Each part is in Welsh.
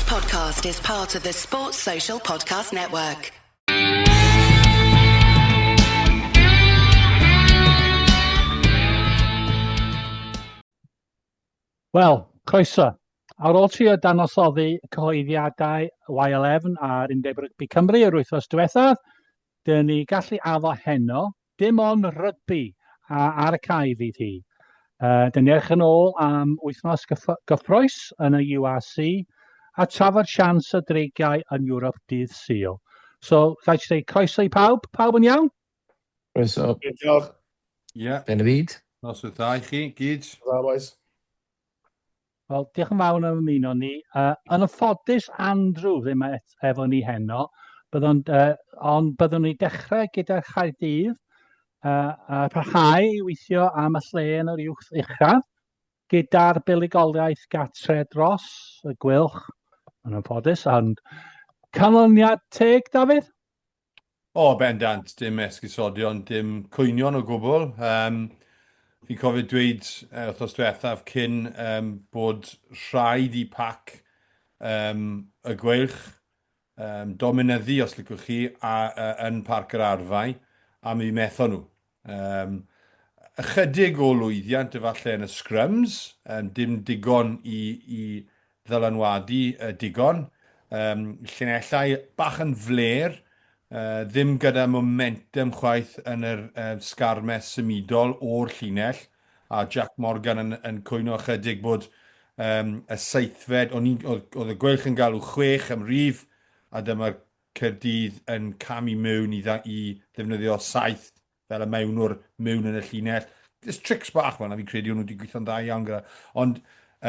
podcast is part of the Sports Social Podcast Network. Wel, croeso. Ar ôl trio danosoddi cyhoeddiadau Y11 a'r Undeb Rygbi Cymru yr wythnos diwethaf, dyn ni gallu addo heno Dim ond rygbi a ar y cae fydd hi. Uh, dyn ni edrych yn ôl am wythnos gyffroes yn y URC a trafod sians y dreigiau yn Ewrop dydd Sul. So, rhaid i dweud croeso i pawb. Pawb yn iawn? Croeso. Diolch. Ie. Yeah. Ben y byd. Noswaith dda i chi, gyd. Dda, boys. Wel, diolch yn fawr am ymuno ni. Uh, yn anffodus, Andrew ddim et, efo ni heno, byddwn, uh, ond byddwn ni dechrau gyda Chaerdydd uh, a parhau i weithio am y lle yn yr uwch uchaf gyda'r buddugoliaeth gatre dros y Gweilch, yn anffodus, ond canlyniad teg, Dafydd? O, bendant, dim esgusodion, dim cwynion o gwbl. Um, fi'n cofio dweud uh, wythnos diwethaf cyn um, bod rhaid i pac um, y Gweilch um, dominyddu, os licwch chi, a, uh, yn Parc yr Arfau, a mi methon nhw. Um, ychydig o lwyddiant efallai yn y scrums, um, dim digon i, i ddylanwadu uh, digon. Um, llinellau bach yn fler, uh, ddim gyda momentum chwaith yn yr uh, sgarmes symudol o'r llinell, a Jack Morgan yn, yn cwyno ychydig bod um, y seithfed, oedd, oedd y Gweilch yn galw chwech am rif, a dyma'r Caerdydd yn camu mewn i, i ddefnyddio saeth fel y mewnwr mewn yn y llinell. There's tricks bach fel yna, fi'n credu o'n nhw wedi gweithio'n dda iawn gyda. Ond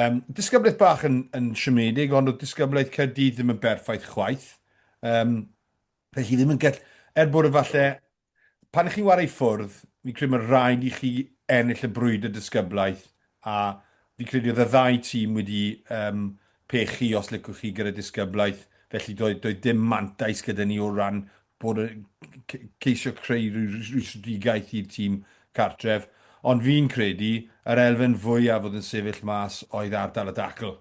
um, disgyblaeth bach yn, yn siomedig, ond oedd disgyblaeth Caerdydd ddim yn berffaith chwaith. Um, felly ddim yn gall... Er bod efallai pan ych chi'n ware i ffwrdd, fi'n credu mae rhaid i chi ennill y brwydr disgyblaeth, a fi'n credu oedd y ddau tîm wedi um, pechu, os licwch chi, gyda disgyblaeth, felly doedd, doedd dim mantais gyda ni o ran bod yn ceisio creu rhyw rwystredigaeth i'r tîm cartref. Ond fi'n credu yr elfen fwyaf oedd yn sefyll mas oedd ardal y dacl.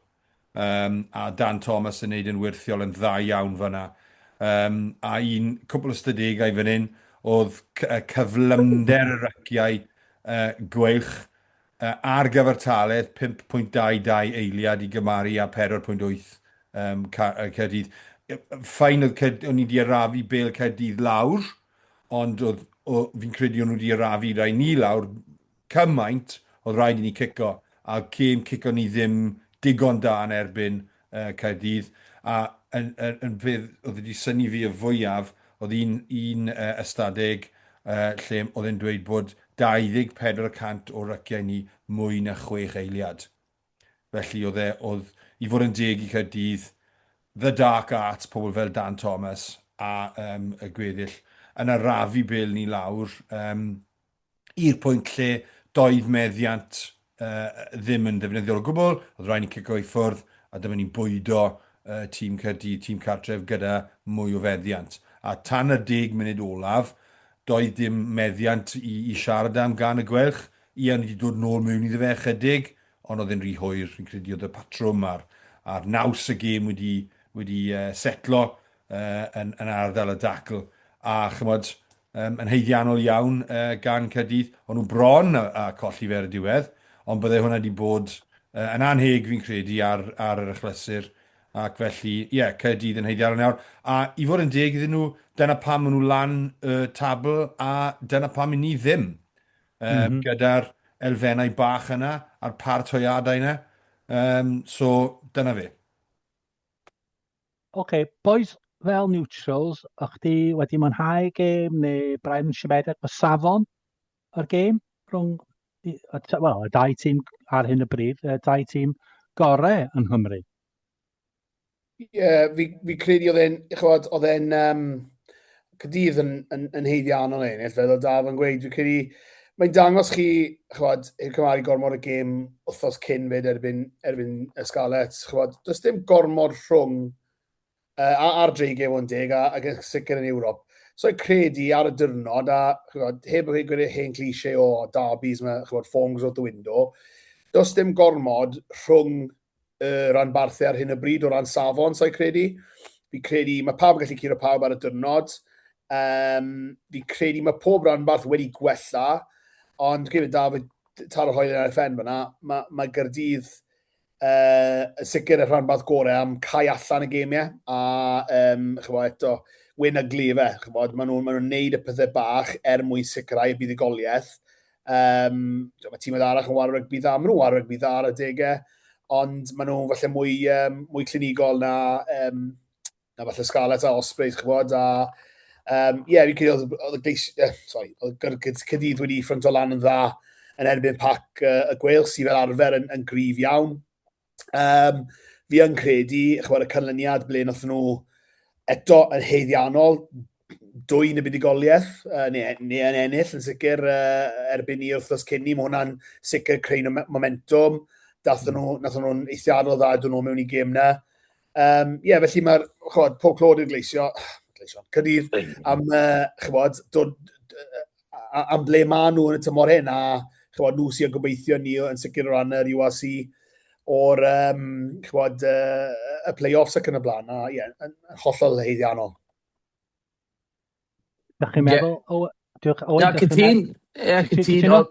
Um, a Dan Thomas yn neud yn wyrthiol yn dda iawn fyna. Um, a un cwpl o stadegau fan hyn oedd cyflymder y ryciau uh, gweilch uh, ar gyfartaledd 5.22 eiliad i gymaru â 4.8 um, Caerdydd. Ffain oedd Caerdydd, o'n i wedi arafu bel Caerdydd lawr, ond oedd, o, fi'n credu o'n nhw wedi arafu rai ni lawr cymaint, oedd rhaid i ni cico, a gêm cico ni ddim digon da yn erbyn uh, Caerdydd, a yn, yn, yn peth oedd wedi synnu fi y fwyaf, oedd un, un uh, ystadeg uh, lle oedd e'n dweud bod 24 y cant o ryciau ni mwy na chwech eiliad. Felly oedd e, oedd, i fod yn deg i Caerdydd, the dark arts, pobl fel Dan Thomas a um, y gweddill, yn arafu bêl ni lawr. Um, i'r pwynt lle doedd meddiant uh, ddim yn ddefnyddiol o gwbl, oedd rhaid ni cico i ffwrdd, a dyma ni'n bwydo uh, tîm Caerdydd, tîm cartref gyda mwy o feddiant. A tan y deg munud olaf, doedd dim meddiant i, i siarad am gan y Gweilch. Ie, ni wedi dod nôl mewn iddo fe ychydig, ond oedd e'n rhy hwyr. Fi'n credu oedd y patrwm a'r, a'r naws y gêm wedi, wedi uh, setlo uh, yn, yn ardal y dacl. A chymod, um, yn haeddiannol iawn uh, gan Caerdydd. O'n nhw bron a, a colli fe ar y diwedd, ond byddai hwnna wedi bod uh, yn anheg fi'n credu ar, ar yr achlysur. Ac felly, ie, yeah, Caerdydd yn haeddiannol nawr. A i fod yn deg iddyn nhw, dyna pam maen nhw lan y tabl a dyna pam i ni ddim. Um, mm -hmm. Gyda'r elfennau bach yna a'r paratoiadau yna. Um, so, dyna fe. Ok, boys, fel neutrals, o'ch chdi wedi mwynhau gêm neu braidd yn siomedig o safon yr gêm rhwng wel, y dau tîm ar hyn o bryd, y dau tîm gorau yng Nghymru? Ie, yeah, fi, fi credu oedd e'n, ch'mod, oedd e'n, um, Caerdydd yn, yn, yn haeddiannol ennill, fel oedd Daf yn gweud, fi credu, mae'n dangos chi, ch'mod, i'r cymharu gormod y gêm wythnos cyn fyd erbyn, erbyn y Scarlets, ch'mod, does dim gormod rhwng uh, a'r dreigiau fod yn deg, a, ac yn sicr yn Ewrop. So i'n credu ar y diwrnod, a ch'mod, heb y gweud hen cliché o derbies, mae, ch'mod, form goes out the window, does dim gormod rhwng y rhanbarthau ar hyn o bryd o ran safon, sa'i credu. Fi credu mae pawb yn gallu curo pawb ar y diwrnod. Um, fi credu mae pob rhanbarth wedi gwella, ond credu David taro hoelen ar y ffen fyna, mae, mae Gyrdydd uh, yn sicr y rhanbarth gorau am cael allan y gemiau, a um, chybod, eto, wyn yglu fe, chybod, maen nhw'n ma nhw neud y pethau bach er mwyn sicrhau y buddugoliaeth. Um, mae tîmoedd arall yn wario rygbi dda, maen nhw'n wario rygbi dda ar adegau, ond maen nhw'n falle mwy, um, mwy clinigol na, um, na falle Scarlett a Ospreys, chybod, a um, yeah, fi'n credu oedd, oedd y gleis, eh, sorry, oedd Caerdydd wedi ffrynto lan yn dda yn erbyn pac uh, y Gweilch, sydd fel arfer yn, yn gryf iawn. Um, fi yn credu, chwarae y canlyniad ble nath nhw eto yn heiddiannol, dwy'n y buddugoliaeth, uh, neu, neu yn ennill yn sicr uh, erbyn ni wythnos cyn ni, mae hwnna'n sicr creu momentum. Dathon nhw, nathon nhw'n eithriadol dda dod nhw mewn i gêm na. Um, yeah, felly mae'r, chwbod, pob clod i'r Gleisio, Gleision, Caerdydd, am, uh, chwbod, dod, am ble maen nhw yn y tymor hyn, a chwbod, nhw sy'n gobeithio ni yn sicr o ran yr URC o'r um, chwbod, uh, y play-offs ac yn y blaen, a ie, yeah, yn hollol haeddiannol. Dach chi'n meddwl? Yeah. O, diolch. Owen, Na, cytun. Ie, cytuno.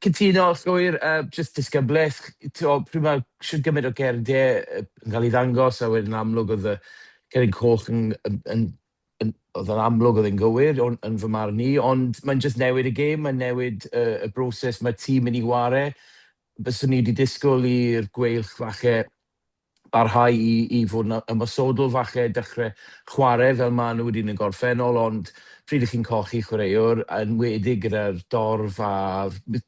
Cytuno llwyr, uh, just disgyblaeth. Pryd mae siwr gymaint o gerdiau yn cael ei ddangos, a wedyn amlwg oedd y cerdyn coch yn, yn, yn, yn, oedd yn amlwg oedd yn gywir on, yn fy marn i, ond mae'n just newid y gêm, mae'n newid uh, y broses mae tîm yn ei ware. Byswn ni wedi disgwyl i'r Gweilch falle barhau i i fod yn ymosodol falle, dechrau chwarae fel maen nhw wedi yn y gorffennol, ond pryd ych chi'n colli chwaraewr, yn enwedig gyda'r dorf a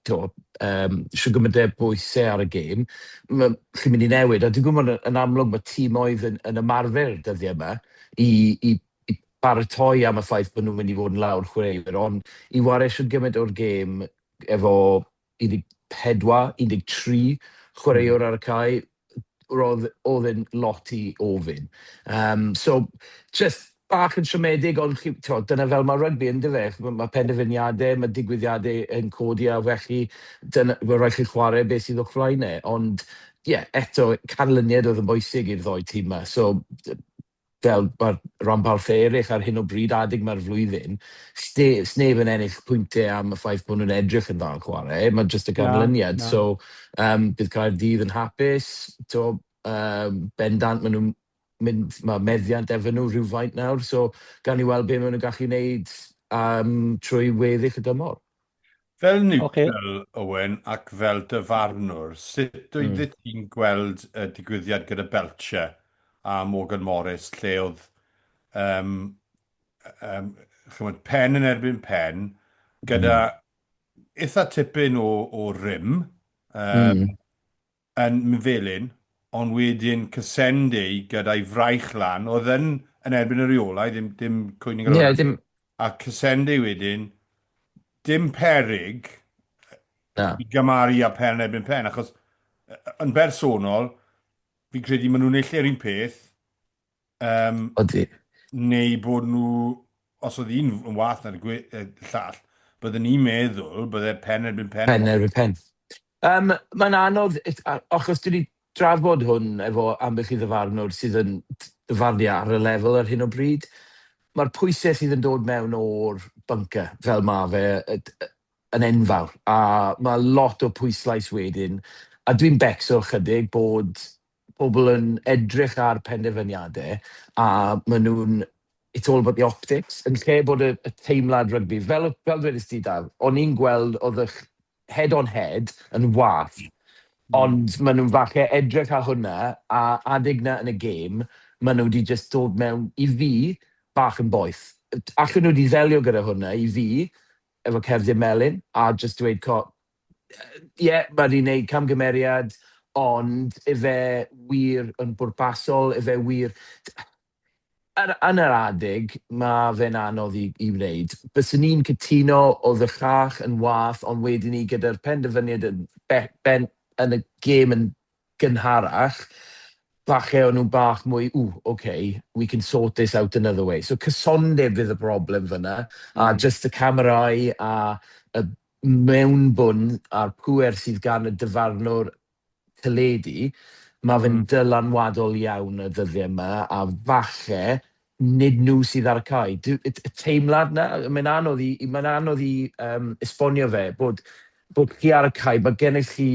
t'o' yym shwd gymaint o bwysau ar y gêm, ma' chi'n mynd i newid. A dwi'n gwybod yn amlwg mae timoedd yn yn ymarfer dyddiau yma i i i baratoi am y ffaith bod nhw'n mynd i fod yn lawr chwaraewyr, ond i ware shwd gymaint o'r gêm efo 14, 13 chwaraewr ar y cae, roedd, oedd e'n lot i ofyn. Um, so, just bach yn siomedig, ond chi, t'mod, dyna fel mae rygbi yn dyfe. Mae ma penderfyniadau, mae digwyddiadau yn codi a felly dyna, mae rhaid chi chwarae beth sydd o'ch flaen e. Ond, ie, yeah, eto, canlyniad oedd yn bwysig i'r ddoi tîm yma. So, fel mae'r rhanbarthau eraill ar hyn o bryd, adeg mae'r flwyddyn, sneb yn ennill pwyntiau am y ffaith bod nhw'n edrych yn dda yn chwarae, mae jyst y ganlyniad. Na, na. So, um, bydd Caerdydd yn hapus, to, um, bendant maen nhw'n mynd, mae meddiant efo nhw rhywfaint nawr, so gawn ni weld be maen nhw'n gallu wneud um, trwy weddill y dymor. Fel neutral, okay. Owen, ac fel dyfarnwr, sut oeddet mm. ti'n gweld y digwyddiad gyda Belcher a Morgan Morris, lle oedd um, um, chymod, pen yn erbyn pen, gyda mm. eitha tipyn o, o rym, um, mm. yn Mfelin, ond wedyn Casendi gyda'i fraich lan, oedd yn yn erbyn y rheolau, ddim, dim cwyno gyda yeah, dim... A Casendi wedyn, dim perig Na. i gymaru â pen yn erbyn pen, achos yn bersonol, fi'n credu maen nhw'n naill ai'r un peth, Um, Odi. Neu bod nhw, os oedd un yn wath na'r llall, byddwn ni'n meddwl bydde pen erbyn pen. Pen erbyn pen. Um, Mae'n anodd, achos dwi wedi drafod hwn efo ambell i ddyfarnwr sydd yn dyfarnu ar y lefel ar hyn o bryd. Mae'r pwysau sydd yn dod mewn o'r bunker, fel ma fe, yn enfawr, a mae lot o pwyslais wedyn, a dwi'n becso chydig bod pobl yn edrych ar penderfyniadau a maen nhw'n it's all about the optics, yn lle bod y, y teimlad rygbi, fel, fel dwedais ti Daf, o'n i'n gweld oedd y head on head yn wath, ond maen nhw'n falle edrych ar hwnna, a adeg na yn y gêm, maen nhw wedi just dod mewn, i fi, bach yn boeth. Allan nhw wedi ddelio gyda hwnna, i fi, efo cerdyn melyn, a just dweud, co, ie, yeah, mae wedi gwneud camgymeriad, ond ife wir yn bwrpasol, ife wir... Yn, yn yr adeg, mae fe'n anodd i, i wneud. Byswn ni'n cytuno oedd y llall yn wath, ond wedyn ni gyda'r penderfyniad yn, ben, yn y gêm yn gynharach, falle o'n nhw'n bach mwy, ooh, okay, we can sort this out another way. So cysondeb fydd y broblem fyna, a just y camerau a y mewnbwn a'r pŵer sydd gan y dyfarnwr teledu. Mae fe'n dylanwadol iawn y dyddiau yma, a falle nid nhw sydd ar y cae. Y teimlad 'na, mae'n anodd i, mae'n anodd i um, esbonio fe, bod, bod chi ar y cae, mae gennych chi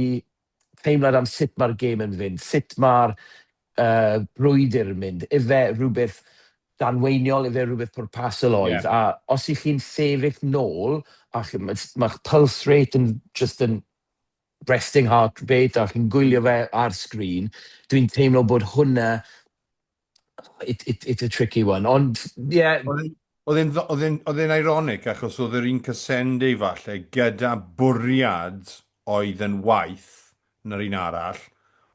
teimlad am sut mae'r gêm yn fynd, sut mae'r uh, brwydr yn mynd. Ife rhywbeth danweiniol, ife rhywbeth pwrpasol oedd. Yeah. A os ych chi'n sefyll nôl, a mae'ch pulse rate yn just yn resting heart rate, a chi'n gwylio fe ar sgrin, dwi'n teimlo bod hwnna, it's a tricky one. Ond, ie. Yeah. Oedd e'n ironic achos oedd yr un Cassende falle gyda bwriad oedd yn waeth na'r un arall,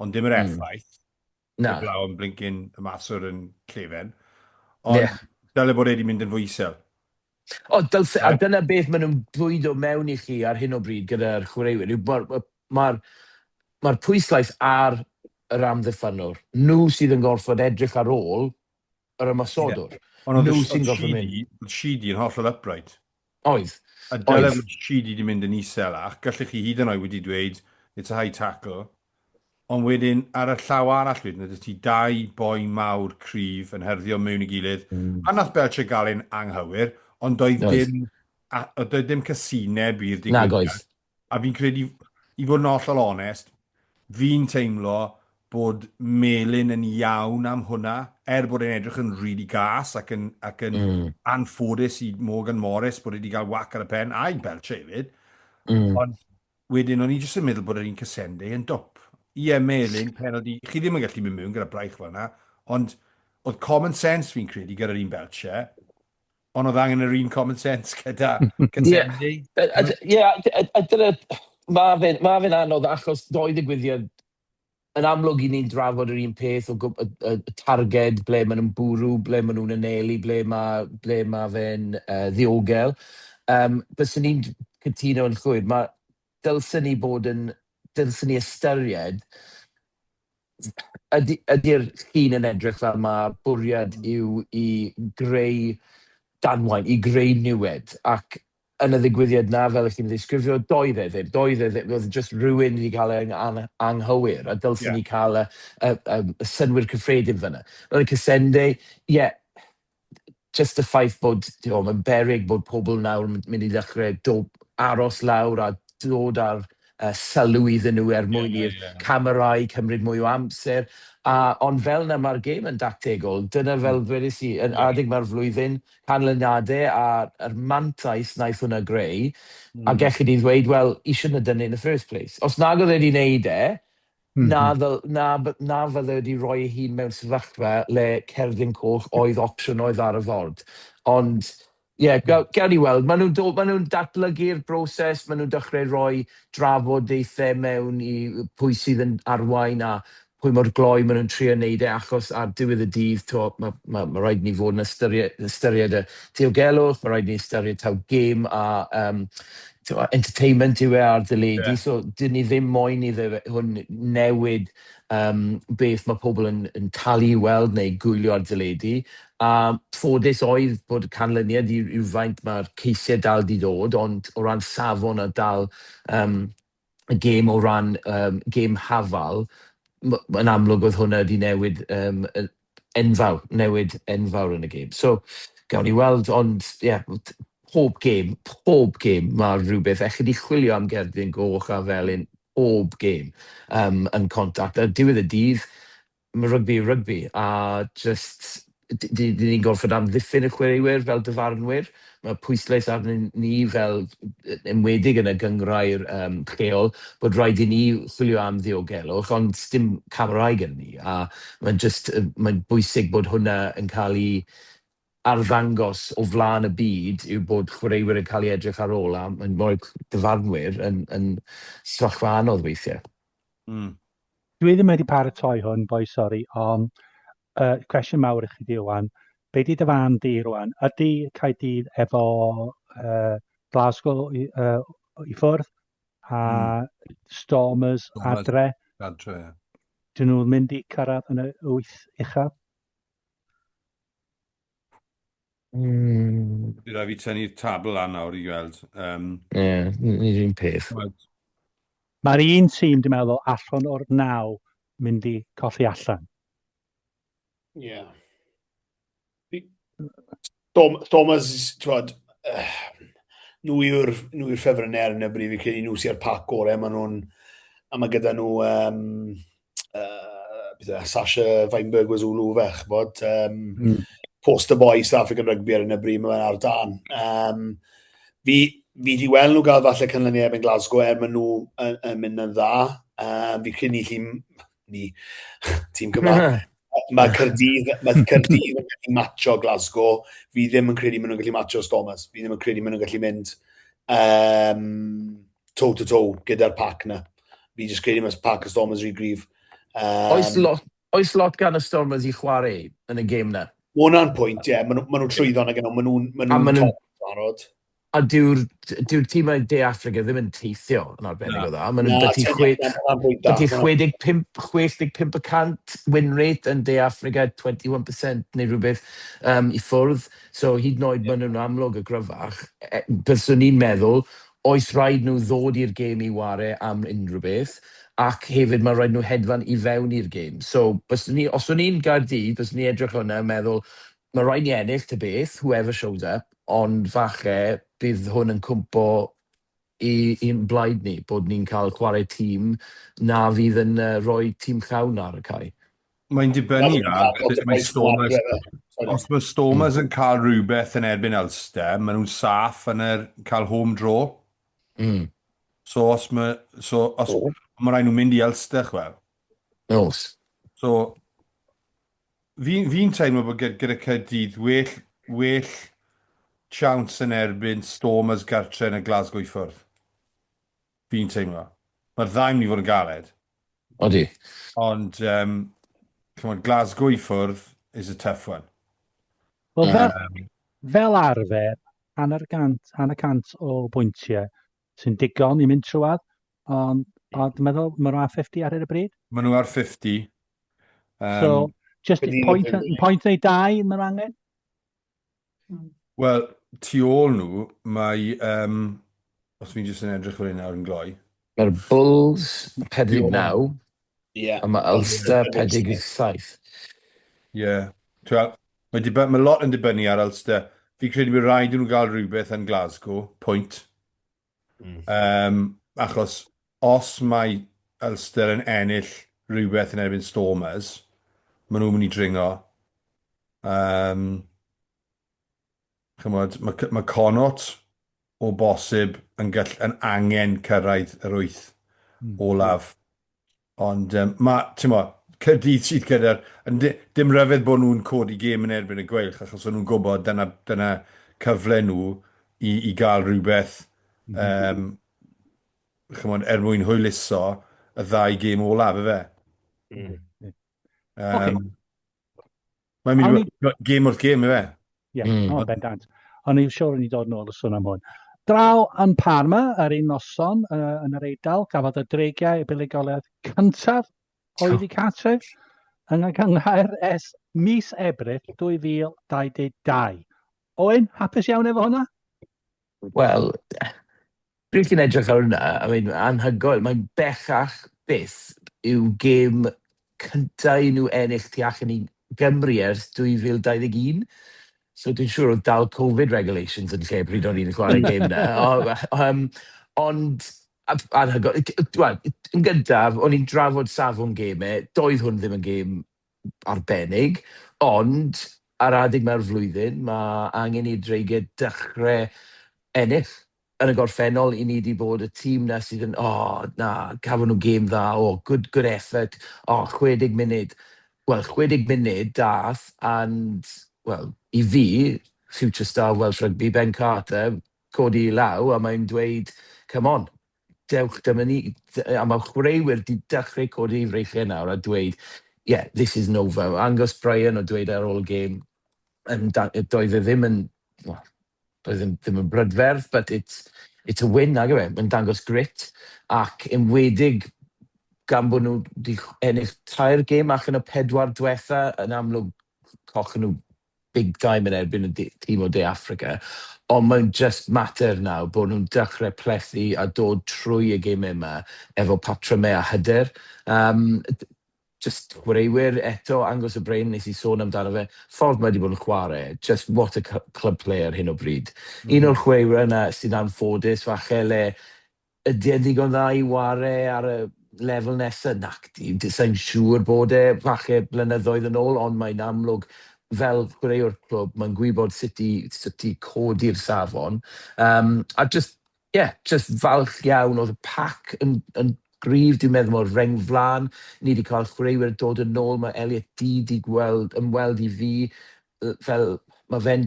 ond dim yr effaith. Na. Heblaw am blincin y maswr yn llefen. Ond yeah. dyle bod e wedi mynd yn fwy isel. O, dylse, a dyna beth maen nhw'n bwydo mewn i chi ar hyn o bryd gyda'r chwaraewyr. Mae'r ma, ma, ma pwyslais ar yr amddiffynnwr. Nhw sydd yn gorfod edrych ar ôl yr ymosodwr. Yeah. Ond oedd Nhw sy'n gorfod mynd. Oedd Sheedy yn hollol upright. Oedd. A dyle fod Sheedy wedi mynd yn iselach. Gallech chi hyd yn oed wedi dweud, it's a high tackle. Ond wedyn, ar y llaw arall wedyn, oedd ti dau boi mawr cryf yn hyrddio mewn i gilydd. A nath Belcher gael e'n anghywir, ond doedd dim, a, doedd dim casineb i'r digwyddiad. Nag oedd. A fi'n credu, i fod yn hollol onest, fi'n teimlo bod Melin yn iawn am hwnna, er bod e'n edrych yn rili gas ac yn, ac yn mm. anffodus i Morgan Morris bod e wedi cael whack ar y pen, a i Belcher hefyd. Ond wedyn o'n i jyst yn meddwl bod yr un Cassende yn dwp. Ie, Melin, penalty, chi ddim yn gallu mynd mewn gyda braich fel yna, ond oedd common sense fi'n credu gyda'r un Belcher, Ond oedd angen yr un common sense gyda Cassende. Ie, a dyna, mae fe'n ma fe anodd achos doi ddigwyddiad yn amlwg i ni'n drafod yr un peth o y, y, y targed, ble maen nhw'n bwrw, ble maen nhw'n anelu, ble mae, ble ma fe'n ddiogel. Byswn ni'n cytuno yn llwyr, mae dylsen ni bod yn, dylsen ni ystyried ydy, ydy'r llun yn edrych fel mae bwriad yw i greu danwain, i greu niwed, ac yn y ddigwyddiad na, fel ych chi'n ddisgrifio, doedd e ddim, doedd e ddim, oedd just rhywun wedi cael ei anghywir, a dylsen ni cael y, y, y, y synnwyr cyffredin fyna. Yn y Cassende, ie, yeah, just y ffaith bod, ti'n mae'n beryg bod pobl nawr yn mynd i ddechrau do, aros lawr a dod ar sylw iddyn nhw er mwyn i'r camerâu cymryd mwy o amser. A, ond fel yna mae'r gêm yn dactegol. Dyna fel dwedais i, yn adeg mae'r flwyddyn, canlyniadau a'r mantais wnaeth hwnna greu, a gellid i ddweud, well, he shouldn't have done it in the first place. Os nag oedd e wedi wneud e, na, ddil, na, na fydde wedi rhoi ei hun mewn sefyllfa le cerdyn coch oedd opsiwn oedd ar y ford. Ond, ie, yeah, gawn gawn ni weld. Maen nhw'n ma nhw datblygu'r broses, maen nhw'n dechrau rhoi drafodaethau mewn i pwy sydd yn arwain a pwy mor gloi maen nhw'n trio wneud e, achos ar diwedd y dydd, to, mae ma, ma rhaid ni fod yn ystyried, ystyried y diogelwch, mae rhaid ni ystyried taw gêm a um, entertainment yw e ar deledu, so dyn ni ddim moyn iddo hwn newid beth mae pobl yn, yn talu i weld neu gwylio ar deledu. A ffodus oedd bod y canlyniad i rywfaint mae'r ceisiau dal di dod, ond o ran safon a dal y gêm o ran gêm hafal, yn amlwg oedd hwnna wedi newid enfawr, newid enfawr yn y gêm. So, gawn ni weld, ond ie, yeah, pob gêm, pob gêm, mae rhywbeth, ellid i chwilio am gerdyn goch a felyn, pob gêm yn contact. Ar diwedd y dydd, mae rygbi yw rygbi, a just, dyn ni'n gorfod amddiffyn y chwaraewyr fel dyfarnwyr. Mae pwyslais arnyn ni fel, enwedig yn y gynghrair lleol, bod rhaid i ni chwilio am ddiogelwch, ond dim camerâu gyda ni, a mae'n just, mae'n bwysig bod hwnna yn cael ei arddangos o flaen y byd yw bod chwaraewyr yn cael ei edrych ar ôl, a mae'n rhoi dyfarnwyr yn, yn sefyllfa anodd weithiau. Dwi ddim wedi paratoi hwn, boi, sori, ond cwestiwn mawr i chi di rwan. Be di dy farn di rwan? Ydy Caerdydd efo Glasgow i, i ffwrdd a Stormers adre? Adre, ie. Dyn nhw'n mynd i cyrraedd yn y wyth uchaf? Bydd rhaid fi tynnu'r tabl lan nawr i weld. Ie, ni'r un peth. Mae'r un tîm, dwi'n meddwl, allan o'r naw. mynd i colli allan. Ie. Yeah. Thomas, ti'n nhw yw'r nhw yw'r ffefrynnau ar hyn o bryd, fi'n credu nhw sy'n pac gorau, maen nhw'n, a mae gyda nhw, um, uh, Sasha Feinberg Wazulu fe, ch'bod, um, poster boy South African Rugby ar hyn o bryd, mae fe'n ar dan. Um, fi, fi di weld nhw gael falle canlyniad yn Glasgow er maen nhw yn, yn mynd yn dda. Um, fi credu ni ni, tîm Cymraeg. Mae Caerdydd, mae Caerdydd yn gallu matcho Glasgow. Fi ddim yn credu maen nhw'n gallu matcho Stormers. Fi ddim yn credu maen nhw'n gallu mynd um, toe to toe gyda'r pac na. Fi jyst credu mae pac y Stormers rhy gryf. Um, oes, lot, oes lot gan y Stormers i chwarae yn y gêm na? Mae hwnna'n pwynt, ie. Yeah. Maen nhw, ma nhw trwyddo na gyda nhw. Maen nhw'n ma nhw top barod. A dyw'r dyw tîmau De Affrica ddim yn teithio yn arbennig o dda. Maen nhw'n byti 65, 65% win rate yn De Affrica, 21% neu rhywbeth um, i ffwrdd. So hyd yn oed maen nhw'n amlwg y gryfach. E, byswn i'n meddwl, oes rhaid nhw ddod i'r gêm i ware am unrhyw beth, ac hefyd mae rhaid nhw hedfan i fewn i'r gêm. So, byswn ni, os o'n i'n Gaerdydd, byswn ni edrych hwnna yn meddwl, mae rhaid ni ennill ta beth, whoever shows up, ond falle bydd hwn yn cwmpo i i'n blaid ni, bod ni'n cael chwarae tîm na fydd yn uh, rhoi tîm llawn ar y cae. Mae'n dibynnu ar sut mae Stormers... Os mae Stormers yn cael rhywbeth yn erbyn Ulster, maen nhw'n saff yn yr cael home draw. So os mae... So os... Oh. Mae rhaid nhw'n mynd i Ulster, chwel. Oes. So, Fi'n fi teimlo bod gyda, gyda Caerdydd well, well chance yn erbyn Stormers gartre yn y Glasgow i ffwrdd. Fi'n teimlo. Mae'r ddau mynd i fod yn galed. Odi. Ond, um, chymod, Glasgow i ffwrdd is a tough one. Wel, fel, fel arfer, hanner gant, hanner cant o bwyntiau sy'n digon i mynd trwad, ond ond dwi'n meddwl maen nhw ar 50 ar hyn o bryd. Maen nhw ar 50. Um, so, just point, point neu dau maen nhw angen? Wel, tu ôl nhw, mae... Um, os fi'n jyst yn edrych fel hyn nawr yn gloi. Mae'r Bulls 49, yeah. a mae Ulster 47. Ie. Yeah. Wel, mae, mae lot yn dibynnu ar Ulster. Fi credu bod rhaid i nhw gael rhywbeth yn Glasgow, pwynt. Um, achos os mae Ulster yn ennill rhywbeth yn erbyn Stormers, maen nhw'n mynd i dringo. Um, chymod, mae, mae Connacht o bosib yn, gall, yn angen cyrraedd yr wyth olaf. Ond um, mae, ti'n mo, Caerdydd sydd gyda'r... Dim rhyfedd bod nhw'n codi gêm yn erbyn y Gweilch, achos o'n nhw'n gwybod dyna, dyna cyfle nhw i, i gael rhywbeth um, chymod, er mwyn hwyluso y ddau gêm olaf, efe. Mm. Um, okay. Mae'n mynd i fod gêm wrth gêm, efe? Ie, yeah, mm. oh, bendant. O'n i'n siŵr o'n i dod nôl y sôn am hwn. Draw yn Parma, yr un noson uh, yn yr Eidal, gafodd y dreigiau y buddugoliaeth cyntaf oedd i cartref yng Nghynghrair ers mis Ebrill 2022. Owen, hapus iawn efo hwnna? Wel, pryd chi'n edrych ar hwnna, I mean, anhygoel, mae'n bellach byth yw gêm cyntaf i nhw ennill tu allan i Gymru ers 2021. So dwi'n siŵr oedd dal Covid regulations yn lle pryd o'n i'n chwarae gêm na. O, um, ond anhygoel. Wel, yn gyntaf, o'n i'n drafod safon gemau, doedd hwn ddim yn gêm arbennig, ond ar adeg mae'r flwyddyn, mae angen i'r Dreigiau dechrau ennill. Yn y gorffennol, i ni wedi bod y tîm na sydd yn, o, oh, na, cafon nhw gêm dda, o, oh, good, good effort, o, oh, 60 munud. Wel, 60 munud dath, and, well, i fi, future star Welsh Rugby, Ben Carter, codi i law, a mae'n dweud, come on, dewch, dyma ni. A mae chwaraewyr wedi dechrau codi i freichiau nawr a dweud, yeah, this is over. Angus Bryan o dweud ar ôl y gêm, yn, doedd e ddim yn, well, doedd e ddim yn brydferth, but it's a win, nag yw e? Mae'n dangos grit, ac enwedig gan bod nhw wedi ennill tair gêm allan o pedwar diwetha, yn amlwg cochon nhw big time yn erbyn y tîm o De Affrica, ond mae'n just mater nawr bod nhw'n dechrau plethu a dod trwy y gemau yma efo patrymau a hyder. Um, Just chwaraewyr eto, Angus O'Brien, nes i sôn amdano fe, ffordd mae wedi bod yn chwarae, just what a club player ar hyn o bryd. Un o'r chwaraewyr yna sy'n anffodus falle le ydy e'n ddigon dda i ware ar y lefel nesaf? Nacdi, sa i'n siŵr bod e falle blynyddoedd yn ôl, ond mae'n amlwg fel chwaraewr clwb, mae'n gwybod sut i codi'r safon. A just, yeah, just falch iawn oedd y pac yn gryf, dwi'n meddwl, o'r reng flaen. Ni wedi cael chwaraewyr dod yn ôl, mae Elliot Dee wedi gweld, ymweld i fi, fel mae fe'n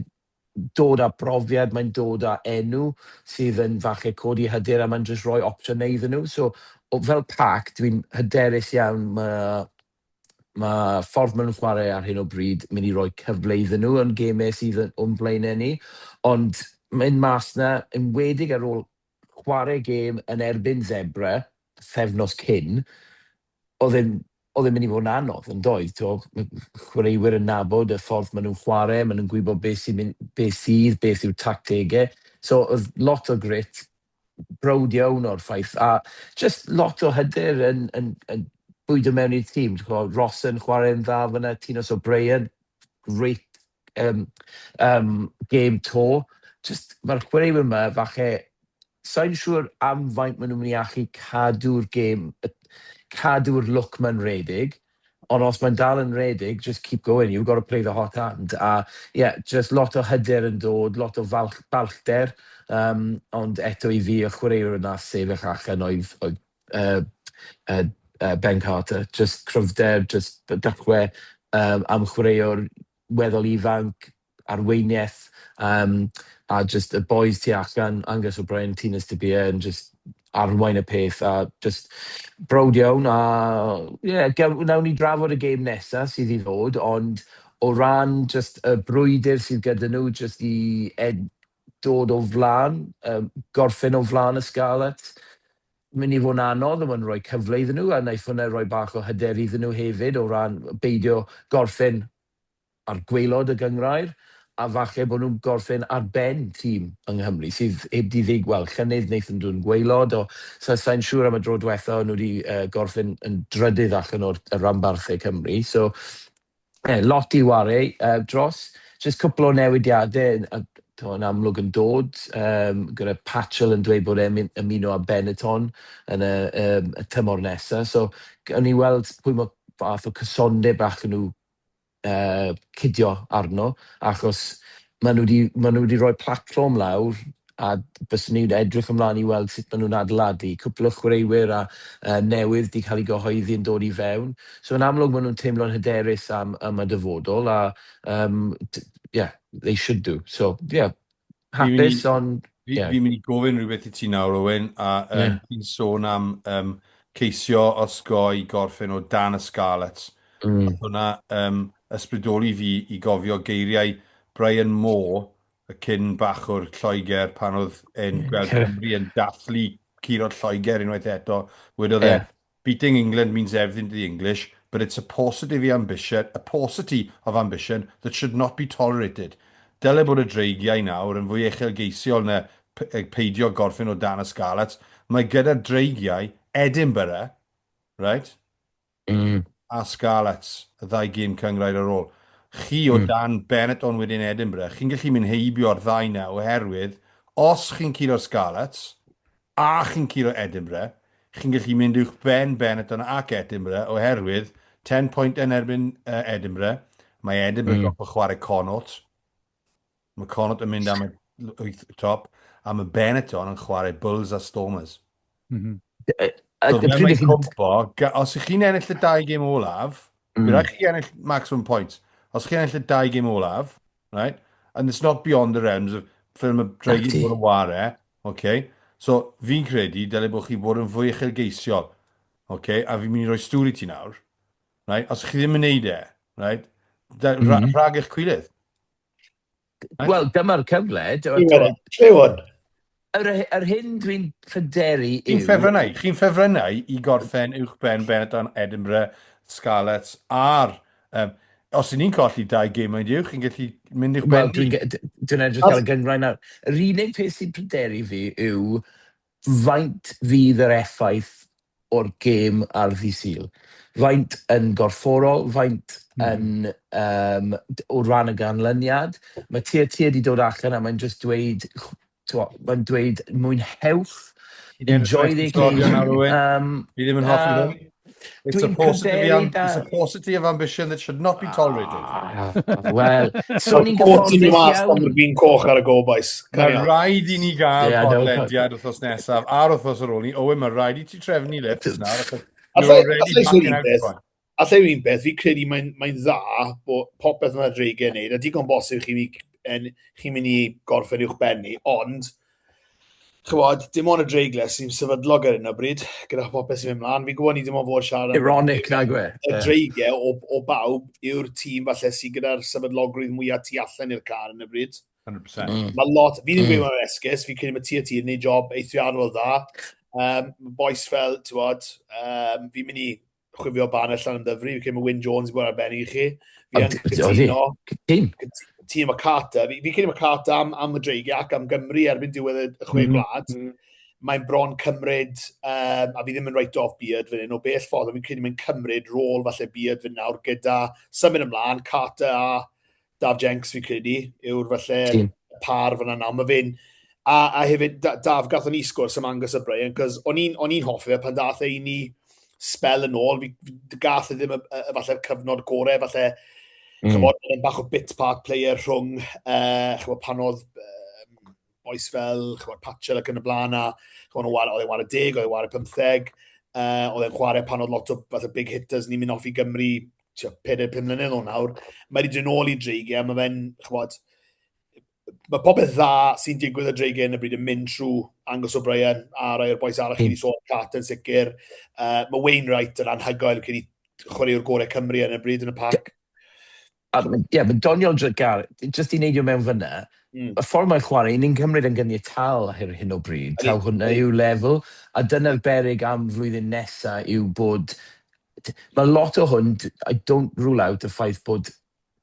dod â brofiad, mae'n dod â enw sydd yn falle codi hyder a mae'n jyst rhoi opsiynau iddyn nhw. So, fel pac, dwi'n hyderus iawn mae ffordd maen nhw'n chwarae ar hyn o bryd mynd i roi cyfle iddyn nhw yn gemau sydd o'n blaenau ni. Ond mynd mas na, enwedig ar ôl chwarae gêm yn erbyn Zebre, pythefnos cyn, oedd e'n mynd i fod yn anodd, yn doedd? T'wo, chwaraewyr yn nabod y ffordd maen nhw'n chwarae, maen nhw'n gwybod beth sydd, beth yw'r tactegau. So oedd lot o grit, browd iawn o'r ffaith, a just lot o hyder yn bwydo mewn i'r tîm. Ross yn chwarae'n dda fyna, Tinos O'Brien, great game to. Just, mae'r chwaraewyr yma, falle, sa'n siŵr am faint maen nhw'n mynd i allu cadw'r gêm, cadw'r lwc ma'n redig, ond os mae'n dal yn redig, just keep going, you've got to play the hot hand. A yeah, just lot o hyder yn dod, lot o balchder, ond eto i fi, y chwaraewr yna sefyll allan oedd Ben Carter. Just cryfder, just dechrau am chwaraewr weddol ifanc, arweiniaeth, a just y boys tu allan, Angus O'Brien, Tinus de Beer, yn just arwain y peth a just browd iawn a yeah, nawn ni drafod y gêm nesaf sydd i ddod, ond o ran just y brwydr sydd gyda nhw just i dod o flaen, gorffen o flaen y Scarlets, mynd i fod yn anodd, ond mae'n rhoi cyfle iddyn nhw, a wnaeth hwnna rhoi bach o hyder iddyn nhw hefyd o ran beidio gorffen ar gwaelod y gynghrair, a falle bod nhw'n gorffen ar ben tîm yng Nghymru sydd heb di ddig, wel, llynedd wnaethon nhw'n gwaelod, o, so sa'n siŵr am y dro diwetha o'n nhw wedi gorffen yn drydydd allan o'r y ranbarthau Cymru. So, lot i ware dros. Just cwpl o newidiadau yn amlwg yn dod, gyda Patchell yn dweud bod e'n ymuno â Benetton yn y tymor nesaf. So, gawn ni weld pwy mae fath o cysondeb allan nhw cydio arno, achos maen nhw wedi rhoi platfform lawr a byswn ni'n edrych ymlaen i weld sut maen nhw'n adeiladu. Cwpl o chwaraewyr a newydd 'di cael ei gyhoeddi yn dod i fewn. So yn amlwg maen nhw'n teimlo'n hyderus am y dyfodol a yeah, they should do. So yeah, hapus ond yeah. Fi'n mynd i gofyn rhywbeth i ti nawr, Owen, a ti'n sôn am ceisio osgoi gorffen o dan y Scarlets. Hwna ysbrydoli fi i gofio geiriau Brian Moore, y cyn bachwr Lloegr, pan oedd e'n gweld Cymru yn dathlu curo Lloegr unwaith eto. Wedodd e, "Beating England means everything to the English, but it's a paucity of ambition, a paucity of ambition that should not be tolerated." Dyle bod y Dreigiau nawr yn fwy uchelgeisiol na peidio gorffen o dan y Scarlets. Mae gyda'r Dreigiau Edinburgh, right? A Scarlets, y ddau gêm cynghrair ar ôl. Chi o dan Benetton wedyn Edinburgh, chi'n gallu mynd heibio'r ddau na oherwydd os chi'n curo'r Scarlets a chi'n curo Edinburgh, chi'n gallu mynd uwch ben Benetton ac Edinburgh oherwydd 10 pwynt yn erbyn Edinburgh. Mae Edinburgh gorfod chwarae Connacht. Mae Connacht yn mynd am y wyth top, a mae Benetton yn chwarae Bulls a Stormers. So fel mae'n cwmpo, os ych chi'n ennill y dau gêm olaf, mm. rhaid chi ennill maximum points. Os chi'n ennill y dau gêm olaf, right, and it's not beyond the realms of fel mae Dreigiau bod yn ware, okay, so fi'n credu dyle bod chi bod yn fwy uchelgeisiol, okay, a fi'n mynd i roi stŵr i ti nawr, right, os chi ddim yn neud e, right, rhag eich cwilydd. Right? Wel, dyma'r cyfle. Clywed. Yr hyn dwi'n pryderu yw... Chi'n ffefrynnau i gorffen uwch ben Benetton, Edinburgh, Scarlets a'r... Os ydyn ni'n colli dau gêm, mind you, chi'n gallu mynd i'ch ben. Wel, dwi'n edrych ar y gynghrair nawr. Yr unig peth sy'n pryderu fi yw faint fydd yr effaith o'r gêm ar ddydd Sul? Faint yn gorfforol, faint yn um, o ran y ganlyniad? Mae TRT wedi dod allan a mae'n just dweud, mae'n dweud mwynhewch, enjoy the occasion. Fi ddim yn hoffi hwn. It's a paucity, of, it's a paucity of ambition that should not be tolerated. Ah, Wel, so ni'n gyfforddus iawn. Am yr gwin coch ar y go, boys. Mae rhaid i ni gael yeah, podlediad wythnos nesaf a'r wythnos ar ôl ni. Owen, mae rhaid i ti trefnu lifts nawr. Allai un beth, fi credu mae'n mae dda bod popeth mae'r dreigiau yn neud, a digon bosib chi'n chi mynd i gorffen uwch ben ni, ond ch'mod, dim ond y dreigle sy'n sefydlog ar hyn o bryd, gyda phopeth sy'n mynd mlaen. Fi'n gwybod ni dim ond fod siarad am... Ironic, nag yw e? Y dreigiau o, o bawb yw'r tîm falle sydd gyda'r sefydlogrwydd mwyaf tu allan i'r car yn y bryd. 100%. Mae lot, fi ddim mm. gweud mae'n esgus, fi'n credu mae TNT yn neud job eithriadol dda. Um, boys fel, ti'n bod, um, fi'n mynd i chwifio banner allan yn ddyfru, fi'n credu mae Wyn Jones i bod arbennig i chi. Fi yn cytuno. Tîm y Carter, fi, fi credu mae Carter am, am y Dreigiau ac am Gymru erbyn diwedd y chwe gwlad. Mae'n bron cymryd, um, a fi ddim yn write off Beard fan hyn o bell ffordd, ond fi'n credu mae'n cymryd rôl falle Beard fan nawr gyda symud ymlaen, Carter a Daf Jenks fi'n credu yw'r falle Tîm. par fyna nawr. Mae fe'n... A, a hefyd, Daf, gathon ni sgwrs am Angus O'Brien, cos o'n i'n hoffi fe pan dath e i ni spel yn ôl, fi, fi gath e ddim y, y, y falle'r cyfnod gorau, falle, chymod, mm. bach o bit part player rhwng, uh, chymod, pan oedd um, boys fel, chymod, Patchell ac yn y blaen, a chymod, oedd e'n ware 10, oedd e'n ware 15, uh, oedd e'n chwarae pan oedd lot o fath o big hitters ni'n mynd off i Gymru, 4-5 mlynedd o nawr. Mae wedi dod nôl i Dreigiau, mae fe'n, chymod, mae popeth dda sy'n digwydd y Dreigiau yn y bryd yn mynd trwy Angus O'Brien a rai o'r boys arall mm. chi wedi sôn, Carter yn sicr. Uh, mae Wayne Wright yn anhygoel, credu chwaraewr gorau Cymru yn y bryd yn y pac. A ie, mae'n doniol Gar, jyst i neidio mewn fyna, y ffordd mae'n chwarae, ni'n cymryd yn gyniataol ar hyn o bryd, taw hwnna yw lefel, a dyna'r beryg am flwyddyn nesa yw bod, mae lot o hwn, I don't rule out y ffaith bod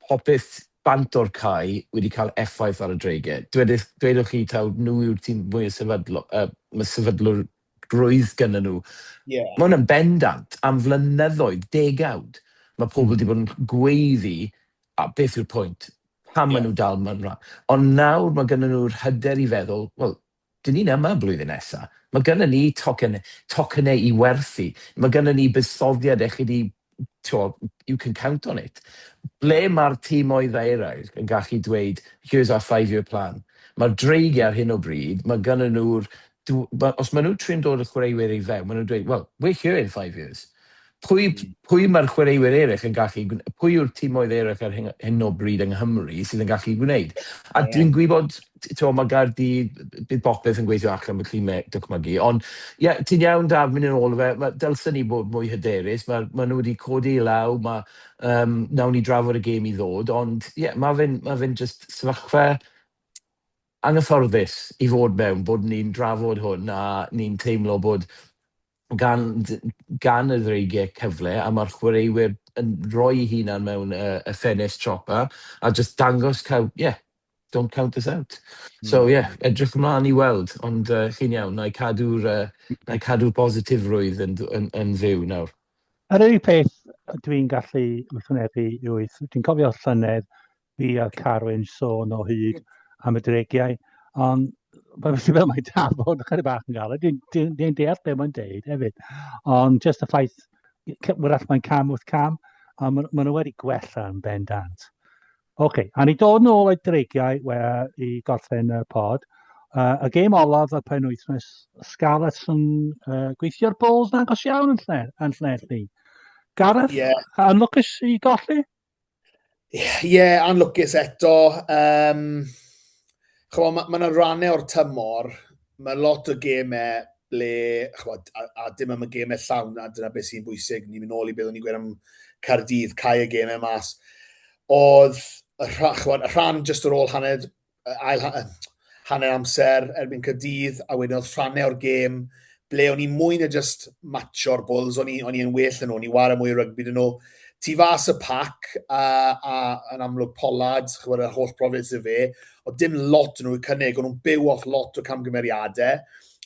popeth bant o'r cae wedi cael effaith ar y dreigiau. Dwedwch, dwedwch chi taw nhw yw'r tîm mwy o sefydlo, mae sefydlwr grwydd gyda nhw. Mae hwn yn bendant am flynyddoedd, degawd. Mae pobl wedi bod yn gweiddi, a beth yw'r pwynt? Pam maen nhw dal mewn rhan? Ond nawr mae gyda nhw'r hyder i feddwl, wel, dyn ni'n yma blwyddyn nesaf. Mae gyda ni tocyn, tocynnau i werthu. Mae gyda ni buddsoddiad eich chi di, you can count on it. Ble mae'r tîmoedd eraill yn gallu dweud, here's our five-year plan? Mae'r dreigiau ar hyn o bryd, mae gyda nhw'r... Os maen nhw'n trin dod y chwaraewyr i fewn, maen nhw'n dweud, well, we're here in 5 years. Pwy, pwy mae'r chwaraewyr eraill yn gallu... Pwy yw'r tîmoedd eraill ar hyn, hyn o bryd yng Nghymru sydd yn gallu gwneud? A dwi'n gwybod, ti'n mae Gaerdydd, bydd bopeth yn gweithio allan felly mae dychmygu. Ond, ie, yeah, ti'n iawn, Daf, mynd yn ôl o fe. Ma, dylsen ni bod mwy hyderus. Mae ma nhw wedi codi i law, mae, nawn ni drafod y gêm i ddod, ond ie, yeah, mae fe'n ma fe just sefyllfa anghyfforddus i fod mewn, bod ni'n drafod hwn a ni'n teimlo bod gan, gan y ddreigiau cyfle a mae'r chwaraewyr yn rhoi eu hunan mewn y ffenest siopa a just dangos cael, yeah, don't count us out. So yeah, edrych ymlaen i weld, ond chi'n iawn, na i cadw'r uh, cadw positifrwydd yn, yn, yn fyw nawr. Yr unig peth dwi'n gallu wrthwynebu yw, dwi'n cofio llynedd fi a Carwyn sôn o hyd am y dreigiau, ond mae'n fel mae Daf bod ychydig bach yn galed, dwi'n dwi, dwi deall beth mae'n deud hefyd, ond just y ffaith, wrach mae'n cam wrth cam, a maen ma nhw wedi gwella yn bendant. Oce, okay, a ni dod nôl o'i dreigiau we, i gorffen y pod. Y gêm olaf y penwythnos, Scarlets yn gweithio'r Bulls yn agos iawn yn, lle, yn Llanelli. Gareth, yeah. Anlwcus i golli? Ie, yeah, anlwcus eto. Um, chymod, mae yna ma rannau o'r tymor, mae lot o gemau ble, chymod, a, a dim am y gemau llawn, a dyna beth sy'n bwysig, ni'n mynd nôl i beth o'n i'n gweud am Caerdydd, cael y gemau mas. Oedd y, chymod, y rhan just ar ôl hanner, ail hanner amser erbyn Caerdydd, a wedyn oedd rhannau o'r gêm ble o'n i mwy na just matcho'r Bulls, o'n i yn well yn nhw, o'n i ware mwy o rygbi dyn nhw. Tu fas y pac, a, a yn amlwg Pollard, chymod, yr holl brofiad sydd fe, oedd dim lot yn nhw i cynnig, o'n nhw'n byw off lot o camgymeriadau,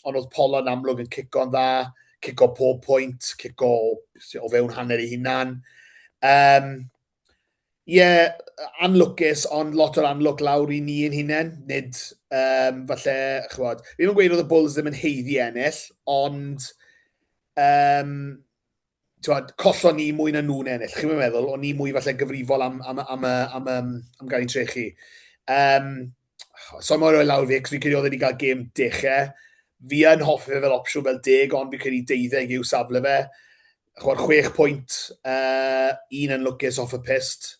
ond oedd Pollard yn amlwg yn cico'n dda, cico pob pwynt, cico o fewn hanner ei hunan. Um, Ie, yeah, anlwcus, ond lot o'r anlwc lawr i ni yn hunain, nid um, falle, chwod, fi ddim yn gweud oedd y Bulls ddim yn heiddi ennill, ond um, twod, collon ni mwy na nhw'n ennill. Chi'n meddwl, o'n ni mwy falle gyfrifol am, am, am, am, am, am gael ein trechu. Um, so mae'n rhoi lawr fi, cos fi'n credu oedd wedi cael gêm dechrau. Fi yn hoffi fe fel opsiwn fel deg, ond fi'n credu deuddeg yw safle fe. Chwar, chwech pwynt, un yn lwcus off y pist,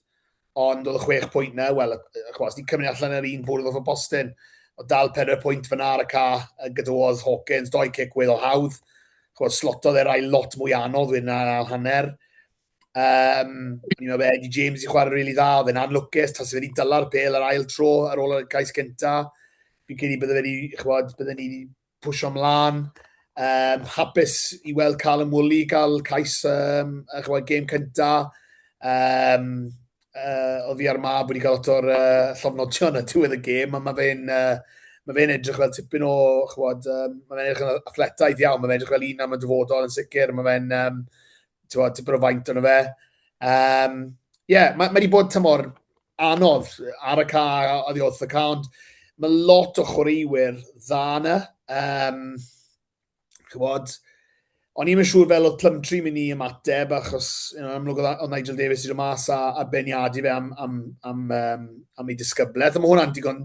ond oedd y chwech pwynt na, wel, chwa, os ni'n cymryd allan yr un bwrdd off y postyn, o dal pedwar pwynt fyna ar y ca, gydawodd Hawkins, doi cic weddol hawdd, chwa, slotodd e rai lot mwy anodd wedyn ar ail hanner. Um, o'n i'n meddwl bod Eddie James i chwarae rili really dda, oedd e'n anlwcus, tas wedi dyla'r bel ar ail tro ar ôl y cais cynta. Fi'n credu bydde wedi, chwad, bydde ni wedi pwysio mlaen. Um, hapus i weld Callum Woolley gael cais um, chwbod, gêm cynta. Um, uh, oedd fi a'r mab wedi cael lot o'r uh, llofnodion ar diwedd y gêm, a mae fe'n uh, mae fe'n edrych fel tipyn o, chwbod, um, mae fe'n edrych yn athletaidd iawn, mae fe'n edrych fel un am y dyfodol yn sicr, mae fe'n, um, tywod, tipyn o faint ono fe. Um, yeah, mae, mae wedi bod tymor anodd ar y ca a oddi wrth y ca, ond mae lot o chwaraewyr dda yna. Um, chybod, o'n i'n siŵr fel oedd Plumtree mynd i ymateb, achos you know, amlwg oedd Nigel Davies wedi dod mas a, a beniadu fe am, am, am, um, am ei disgyblaeth. A mae hwnna'n digon,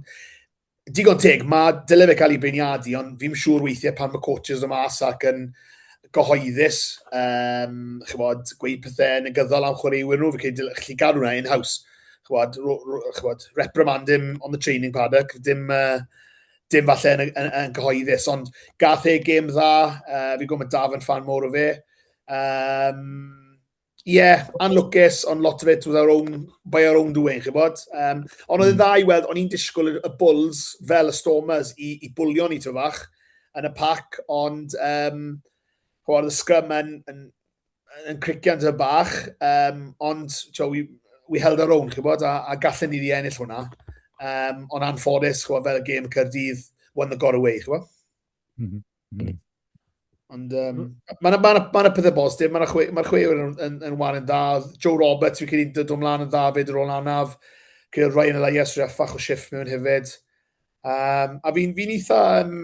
digon teg, mae dyle fe cael ei beirniadu, ond fi'n siŵr weithiau pan mae coaches o mas ac yn gyhoeddus, um, chybod, gweud pethau negyddol am chwaraewyr nhw, fi'n credu chi gadw hwnna in-house. Chybod, chybod, reprimand him on the training paddock, dim, uh, dim falle yn, yn, yn gyhoeddus, ond gath e gêm dda, uh, fi'n gwybod mae Daf yn fan mowr o fe. Um, yeah, anlwcus, ond lot of it was our own, by our own doing, chybod. Um, ond oedd yn mm. dda i weld, o'n i'n disgwyl y Bulls fel y Stormers i, i bwlio ni to fach yn y pac, ond um, chybod, y scrum yn, yn, yn crician ty bach, um, ond tio, we, we held our own, chybod, a, a gallen ni di ennill hwnna. Um, ond anffodus, chybod, fel y gêm Cyrdydd, won the got away, chybod. Mm -hmm. Mm. Ond um, mae yna ma ma pethau bositif, mae'r chwe, ma chwewyr yn, yn, yn wan yn dda. Joe Roberts, fi'n credu dod ymlaen yn dda fyd ar ôl anaf. Credu Ryan Elias rhyw ffach o shift mewn hefyd. Um, a fi'n fi eitha um,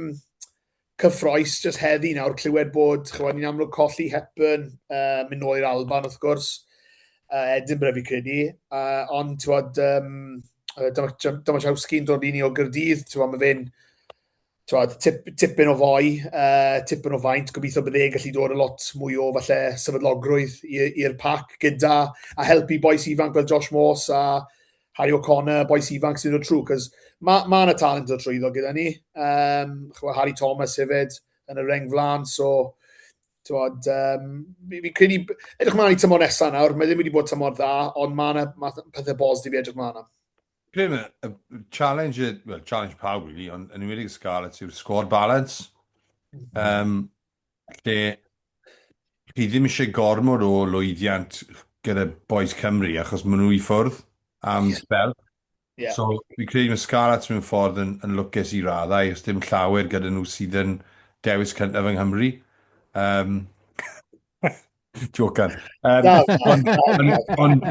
cyffroes jyst heddi nawr clywed bod, chymod, ni'n amlwg colli Hepburn, uh, mynd nôl i'r Alban wrth gwrs, uh, Edinburgh fi credu, uh, ond ti'n um, Domachowski'n dod i ni o Gyrdydd, ti'n mae fe'n Twod, tip, tipyn o foi, uh, tipyn o faint, gobeithio bydd e'n gallu dod y lot mwy o falle sefydlogrwydd i'r pac gyda a helpu bois ifanc fel Josh Morse a Harry O'Connor, bois ifanc sy'n dod trwy, cos mae ma yna talent o trwyddo gyda ni. Um, chwa, Harry Thomas hefyd yn y reng flan, so Tywod, um, fi'n fi credu, edrych mlaen i tymor nesaf nawr, mae ddim wedi bod tymor dda, ond mae yna ma pethau bositif i edrych mlaen am. Credu y challenge, well, challenge pawb really, ond yn enwedig y Scarlets yw'r squad balance. Um, lle chi ddim eisiau gormod o lwyddiant gyda boys Cymru achos maen nhw i ffwrdd am yeah. spel. Yeah. So fi'n credu mae Scarlets mewn ffordd yn, yn lwcus i raddau, os dim llawer gyda nhw sydd yn dewis cyntaf yng Nghymru. Um, Jocan. Um, ond, ond, ond,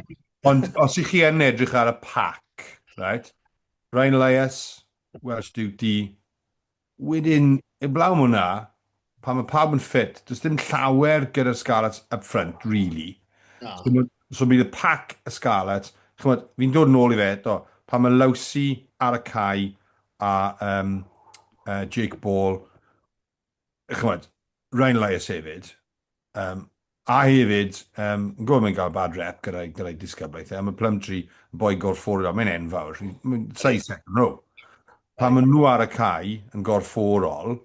ond os ych chi yn edrych ar y pac, right? Ryan Elias, Welsh Duty, wedyn, eblaw am hwnna, pan mae pawb yn ffit, does dim llawer gyda'r Scarlets up front, really. No. So, so bydd y pac y Scarlets, chymod, fi'n dod nôl i fe eto, pan mae Lowsey ar y cae a um, uh, Jake Ball, chymod, Ryan Elias hefyd, um, a hefyd, um, yn gwybod mae'n cael bad rep gyda'i gyda disgyblaeth, e, mae Plumtree yn boi gorfforol, mae'n enfawr, mae'n size second row. Pan maen nhw ar y cae yn gorfforol,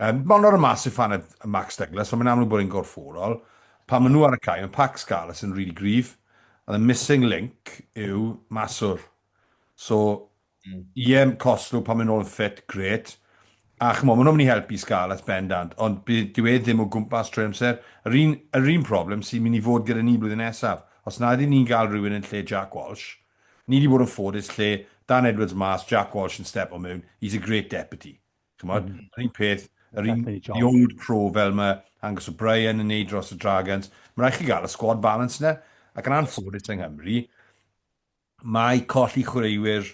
um, mae'n not a massive fan of Max Douglas, ond mae'n amlwg bod e'n gorfforol. Pan maen nhw ar y cae, mae Pac Scarlets yn really gryf, a the missing link yw maswr. So, Mm. Ie, Coslw pan mae'n ôl yn ffit, gret. A chymod, maen nhw'n mynd i helpu Scarlets bendant, ond dyw e ddim o gwmpas trwy'r amser. Yr un, yr un problem sy'n mynd i fod gyda ni blwyddyn nesaf. Os nad ydyn ni'n gael rhywun yn lle Jack Walsh, ni wedi bod yn ffodus lle Dan Edwards mas, Jack Walsh yn step o mewn, he's a great deputy. Chymod, mm. yr un peth, Yr un the old pro fel mae Angus O'Brien yn neud dros y Dragons. Mae rhaid chi gael y squad balance yna. Ac yn anffodus yng Nghymru, mae colli chwaraewyr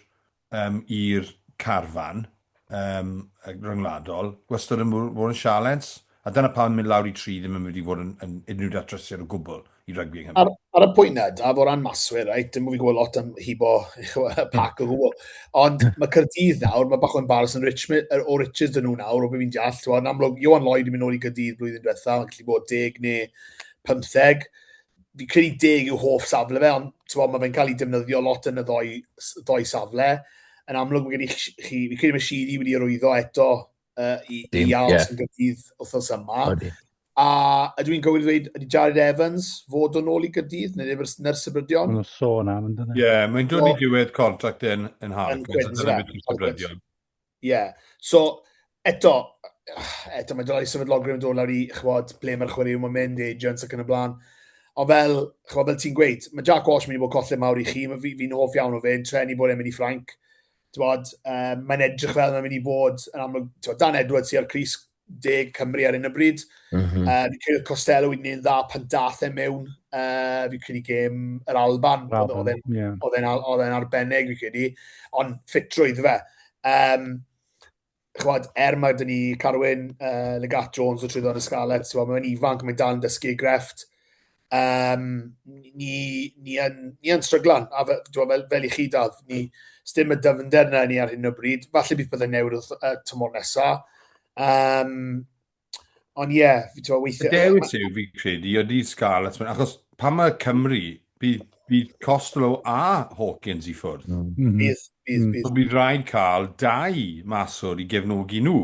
um, i'r carfan um, ryngwladol wastad yn bod yn sialens. A dyna pam mynd lawr i tri ddim yn mynd i fod yn, yn unrhyw datrysiad o gwbl i rygbi yng Nghymru. Ar, ar y pwynt na, Daf, o ran maswyr, right, dim bod fi'n gwybod lot am hibo y pac o gwbl, ond mae Caerdydd nawr, mae bach o embarrass yn Richmond, o Richards dyn nhw nawr, o be fi'n deall, yn amlwg, Ioan Lloyd yn mynd nôl i Gaerdydd blwyddyn diwetha, mae'n gallu bod 10 neu 15, fi'n credu deg yw hoff safle fe, ond ti'n mae fe'n cael ei defnyddio lot yn y ddoi, ddoi safle. Yn amlwg, mae gen i chi, fi'n credu mae Sheedy wedi arwyddo eto uh, i, i aros yeah. yn Gaerdydd wythnos yma. Odi. A ydw i'n gywir i ddweud, ydy Jared Evans fod o'n ôl i Gaerdydd, neu neu'r Sybrydion? Mae'n sôn am, yn dyn. Ie, yeah, mae'n dod i diwedd contract yn, yn Harlequins, yn Sybrydion. Ie. Yeah. So, eto, eto mae dod i sefydlogrwydd yn dod lawr i, chwod, ble mae'r chwaraewr mae'n mynd, agents ac yn y blaen. Ond fel, chwod, fel ti'n gweud, mae Jack Walsh yn mynd i bod colled mawr i chi, mae fi'n fi hoff iawn o fe, yn trenu bod e'n mynd i Ffrainc. T'wod, um, mae'n edrych fel mae'n mynd i bod yn amlwg, t'wod, Dan Edwards sy'n ar Cris deg Cymru ar un o bryd. Mm -hmm. uh, fi'n credu Costello wedi gwneud dda pan dath e mewn. Uh, fi'n credu gêm yr Alban, oedd e'n yeah. arbennig, fi'n credu. Ond ffitrwydd fe. Um, chwad, er mae dyn ni Carwyn uh, Legat Jones o trwyddo yn y Scarlets, mae'n ifanc, mae'n dal yn dysgu ei grefft. Um, ni, ni, yn, ni yn stryglan, a fel, fel, fel i chi dad, ni, sdim y dyfnder na ni ar hyn o bryd. Falle bydd byddai'n newid wrth uh, tymor nesaf. Um, ond ie, yeah, fi ti'n weithio... Y dewis yw, fi credu, ydy Scarlets, achos pan mae Cymru, bydd, bydd Costello a Hawkins i ffwrdd. Mm. Bydd, bydd, mm. bydd. So bydd rhaid cael dau maswr i gefnogi nhw.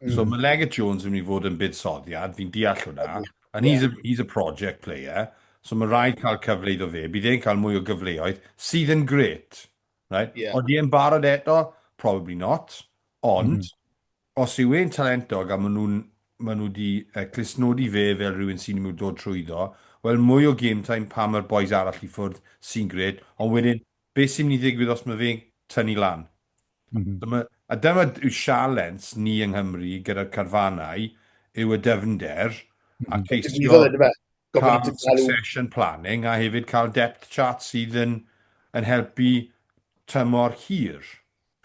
Mm. So mae Leggett Jones yn mynd i fod yn buddsoddiad, fi'n deall hwnna. And he's, yeah. a, he's a project player. So mae rhaid cael cyfle iddo fe. Bydd e'n cael mwy o gyfleoedd, sydd yn gret. Right? Yeah. Oeddi e'n barod eto? Probably not. Ond, mm. os yw e'n talentog a maen nhw'n maen nhw wedi uh, clustnodi fe fel rhywun sy'n mynd dod trwyddo, wel mwy o game time pam mae'r boys arall i ffwrdd sy'n gret, ond wedyn, beth sy'n mynd i ddigwydd os mae fe'n tynnu lan? Mm -hmm. Dyma, a dyma yw sialens ni yng Nghymru gyda'r carfanau, yw y dyfnder, mm -hmm. a ceisio cael succession planning a hefyd cael depth chart sydd yn, yn helpu tymor hir.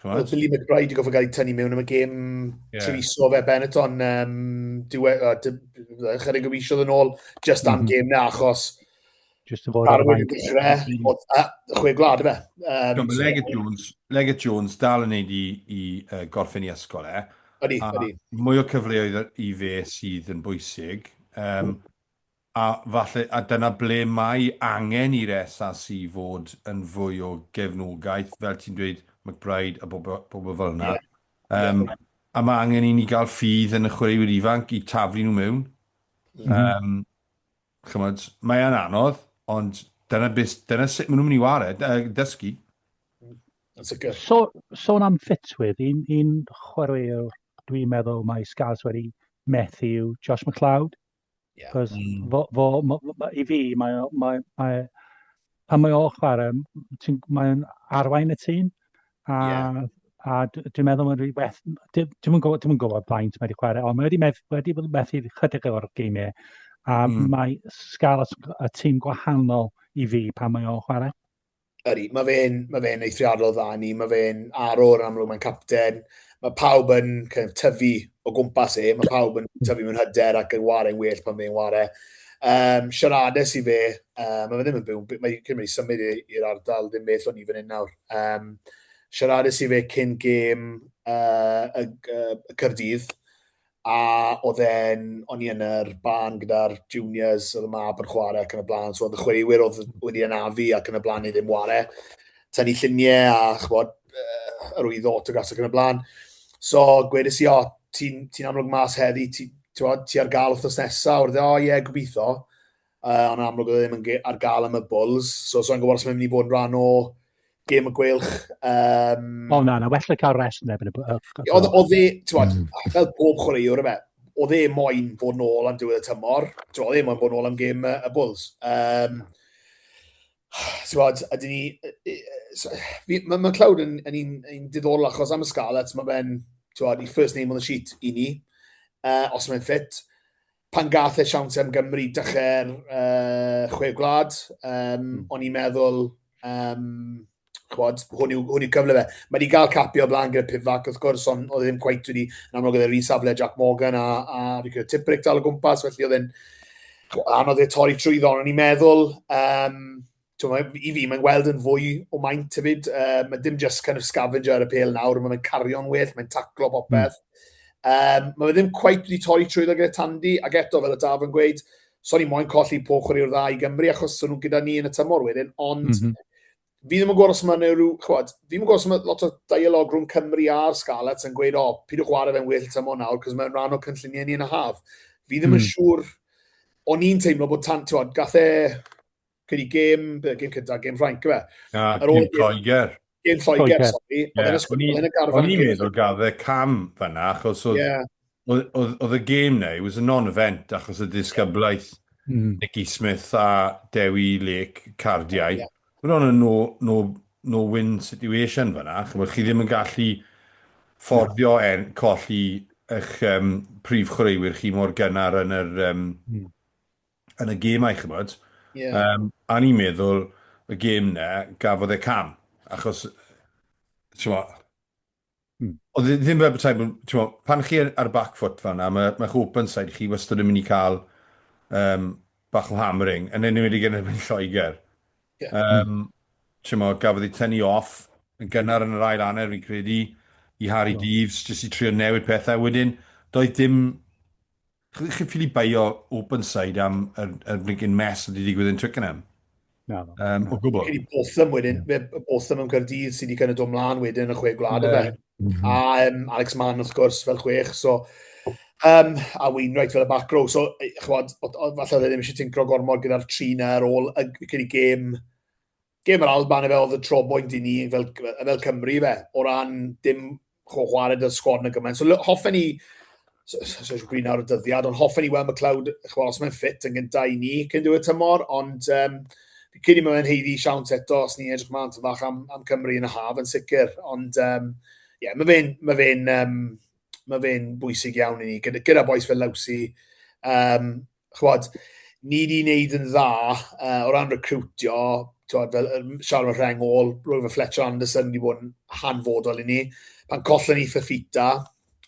Oedd Billy McBride wedi gofio gael ei tynnu mewn am y gêm yeah. Treviso fe Benetton um, diwe, uh, chydig o fisoedd yn ôl, just am mm -hmm. gêm na, achos Just i fod ar y fainc. Oedd chwe gwlad, efe. Um, no, so, Leggett Jones, Leggett Jones dal yn neud i, i uh, gorffen i ysgol e. Ydy, ydy. Mwy o cyfleoedd i fe sydd yn bwysig. Um, a falle, a dyna ble mae angen i'r SRC fod yn fwy o gefnogaeth, fel ti'n dweud, McBride a bobl, bobl fel yna. Yeah. Um, yeah. A mae angen i ni gael ffydd yn y chwaraewyr ifanc i taflu nhw mewn. Mm -hmm. um, Chymod, mae e'n anodd, ond dyna, beth, dyna sut maen nhw'n mynd i ware, dysgu. So, sôn am ffitrwydd, un, un chwaraewr dwi'n meddwl mae Scarlets wedi methu yw Josh McLeod. Yeah. Cos mm. fo, fo, ma, ma, i fi, mae, mae, mae, pan mae o'n chwarae, mae'n arwain y tîm. A, yeah. a dwi'n meddwl mae'n rhy weth, dwi'n gwybod, dwi'n gwybod faint mae wedi chwarae, ond mae wedi, meth, wedi methu chydig o'r geimiau. A mm. mae Scarlets y tîm gwahanol i fi pan mae o'n chwarae. Ydy, mae fe'n ma fe eithriadol dda ni, mae fe'n arwr yn amlwg, mae'n capten, mae pawb yn kind of, tyfu o gwmpas e, mae pawb yn tyfu mewn hyder ac yn ware'n well pan fe'n ware. Um, siarades i fe, uh, mae fe ddim yn byw, mae'n cymryd symud i'r ardal ddim bell o'n i fan hyn nawr. Um, siarades i fe cyn gêm uh, y, y, y Cyrdydd, a oedd e'n, o'n i yn yr barn gyda'r juniors, oedd y mab yn chwarae ac yn y blaen, so oedd y chwaraewyr oedd wedi anafu ac yn y blaen i ddim ware, tynnu lluniau a chybod, uh, arwyddo autographs ac yn y blaen. So gwedes i, o, ti'n ti amlwg mas heddi, ti, ti, ti ar gael wythnos nesaf, oedd e, o ie, yeah, gobeithio. Uh, ond amlwg oedd e ddim yn ar gael am y Bulls, so so'n gwybod os mae'n mynd i fod yn rhan o gêm y Gweilch. Um, o na, na, well na cael rest yn ebyn y... Oedd oedd e, ti'n bod, mm. fel pob chwaraewr yma, oedd e moyn fod nôl am diwedd y tymor, ti'n oedd e moyn bod nôl am gêm y, y Bulls. Um, ti'n bod, a dyn ni... Mae ma Cloud yn, yn un, un diddorol achos am y Scarlets, mae fe'n, ti'n bod, i first name on the sheet i ni. os mae'n ffit. Pan gath e siawns am Gymru dechrau'r chwe gwlad, o'n i'n meddwl, chwod, hwn yw, hwn yw cyfle fe. Mae wedi cael capio blaen gyda Pivac, wrth gwrs, ond oedd e ddim cweit wedi, yn amlwg oedd e'r un safle Jack Morgan a, a fi credu Tipuric dal o gwmpas, felly oedd e'n anodd e torri trwyddo, ond o'n i'n meddwl, um, mae, i fi, mae'n gweld yn fwy o maint hefyd. Mae dim just kind of scavenger ar y pêl nawr, mae'n cario'n well, mae'n taclo popeth. Mae fe ddim cweit wedi torri trwyddo gyda Tandy, ac eto, fel y Daf yn gweud, so ni moyn colli pob chwaraewr dda i Gymru, achos so nhw gyda ni yn y tymor wedyn, ond fi ddim yn gwybod os mae rhyw, chwod, fi ddim yn gwybod os mae lot o dialog rhwng Cymru a'r Scarlets yn gweud, o, oh, pidwch chwarae fe'n well tymor nawr, cos mae'n rhan o cynlluniau ni yn y haf. Fi ddim yn siŵr, o'n i'n teimlo bod tan, ti'n gath e, credu gêm, gêm cyntaf, gêm Ffrainc, yfe? Na, gêm Lloegr. Gêm Lloegr, sori. Oedd e'n O'n i'n meddwl gath e cam fanna, achos oedd, yeah. oedd, y gêm na, it was a non-event, achos y disgyblaeth Nicky Smith a Dewi Lake cardiau. Yeah. Oedd o'n a no, no, no win situation fanna, chymod, chi ddim yn gallu fforddio en, colli eich prif chwaraewyr chi mor gynnar yn yr, yn y gemau, chymod. Yeah. A ni'n meddwl y gêm na gafodd e cam, achos, chymod, oedd e ddim fel petai, chymod, pan chi ar y back foot fan'na, mae mae'ch open side chi wastad yn mynd i cael bach o hammering, yn enwedig yn erbyn Lloegr. Yeah. Chymod, gafodd ei tynnu off yn gynnar yn yr ail hanner, fi'n credu, i Harry Deaves, jyst i trio newid pethau. Wedyn, doedd dim... Chi ffili beio open side am yr, yr blinking mess wedi digwydd yn Twickenham. Na. O gwbl. Credu Botham wedyn, yeah. Botham yn Caerdydd sydd wedi kind of dod mlaen wedyn yn y chwe gwlad yeah. efe. A Alex Mann wrth gwrs fel chwech, so a Wainwright fel y back row. So, chwod, falle oedd e ddim eisiau tincro gormod gyda'r tri na ar ôl y credu gêm gêm yr Alban efe oedd y troboint i ni fel, fel Cymru fe, o ran dim chwarae dy'r sgwad na gymaint. So hoffen ni, so, so, so gwyn nawr y dyddiad, ond hoffen ni weld McLeod, chwarae os mae'n ffit yn gyntaf i ni cyn diwedd tymor, ond fi'n credu mae'n heiddi siawns eto os ni'n edrych mlaen fach am, am Cymru yn y haf yn sicr, ond um, yeah, mae fe'n ma fe ma fe'n bwysig iawn i ni, gyda, gyda boys fel Lawsi, chwod, ni wedi wneud yn dda o ran recrwtio, twod, fel siarad o'r rheng ôl, rwy'n fy Fletcher Anderson wedi bod yn hanfodol i ni. Pan collon ni Fafita,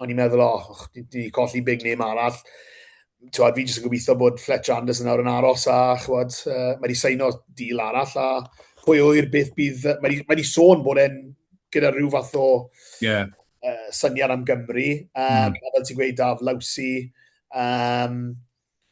o'n i'n meddwl, o, oh, ni wedi colli big name arall. Twod, fi jyst yn gobeithio bod Fletcher Anderson nawr yn aros a, chwod, mae wedi seino deal arall a pwy oer beth bydd... Mae wedi, mae wedi sôn bod e'n gyda rhyw fath o syniad am Gymru. A fel ti'n gweud, Daf, Lawsi,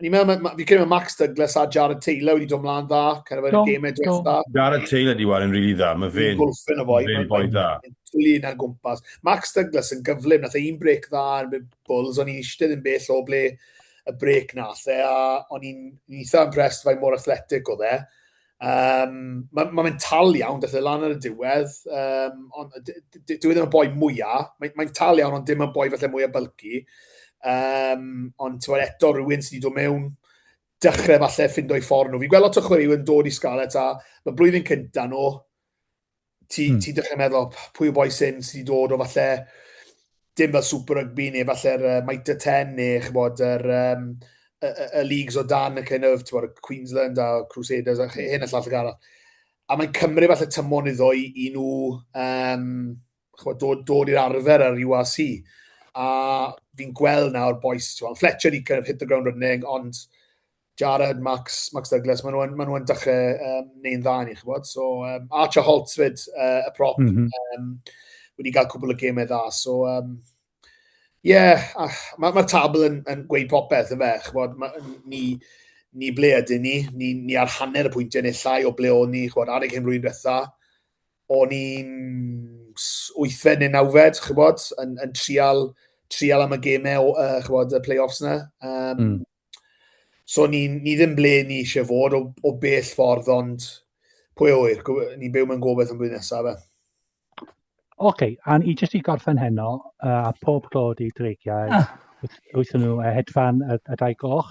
ni'n meddwl, ma, fi credu mae Max Douglas a Jared Taylor wedi dod mlaen dda, kind of yn y gemau diwetha. Jared Taylor di waren rili dda, mae fe'n Gwlffyn o foi. Fe'n boi dda. Twli yna'n gwmpas. Max Douglas yn gyflym, nath e un brec dda yn y Bulls, o'n i'n eistedd yn bell o ble y brec nath e, a o'n i'n eitha impressed faint mor athletic oedd e. Um, Mae'n ma, ma tal iawn, dath e lan ar y diwedd, um, ond dyw e ddim y boi mwyaf, mae'n mae tal iawn, ond dim y boi falle mwyaf bulky. Ond ti'n eto rhywun sydd wedi dod mewn, dechrau falle ffindo'i ffordd nhw. Fi'n gweld lot o chwaraewyr yn dod i Scarlets a mae blwyddyn cynta nhw, ti, ti dechrau meddwl, pwy o boi sy'n sydd wedi dod o falle dim fel Super Rugby neu falle'r Mitre 10 neu chybod, yr, um, y, y, y leagues o dan y kind of, bod, Queensland a Crusaders a hyn a llall ag arall. A mae'n cymryd falle tymor neu ddoi i nhw chybod, dod, dod i'r arfer ar URC. A fi'n gweld nawr boys, ti'n Fletcher di kind of hit the ground running, ond Jared, Max, Max Douglas, maen nhw'n ma nhw dechrau neu'n dda ni, chybod. So, Archer Holt fyd, y prop, wedi cael cwbl o gemau dda. So, yeah, mae'r ma tabl yn, yn gweud popeth, yfe, chybod, ma, ni, ni ble ydyn ni, ni, ni ar hanner y pwyntiau neu llai o ble o'n ni, chybod, adeg hyn blwyddyn diwetha, o'n i'n wythfed neu nawfed, chybod, yn, yn trial, trial am y gemau, chybod, y play-offs na. So ni, ni ddim ble ni eisiau fod o, o bell ffordd, ond pwy oer, ni'n byw mewn gobeith am blwyddyn nesaf fe. Oce, okay, a i jyst i gorffen heno, a pob clod i dreigiau, wrth nhw hedfan y, y dau gloch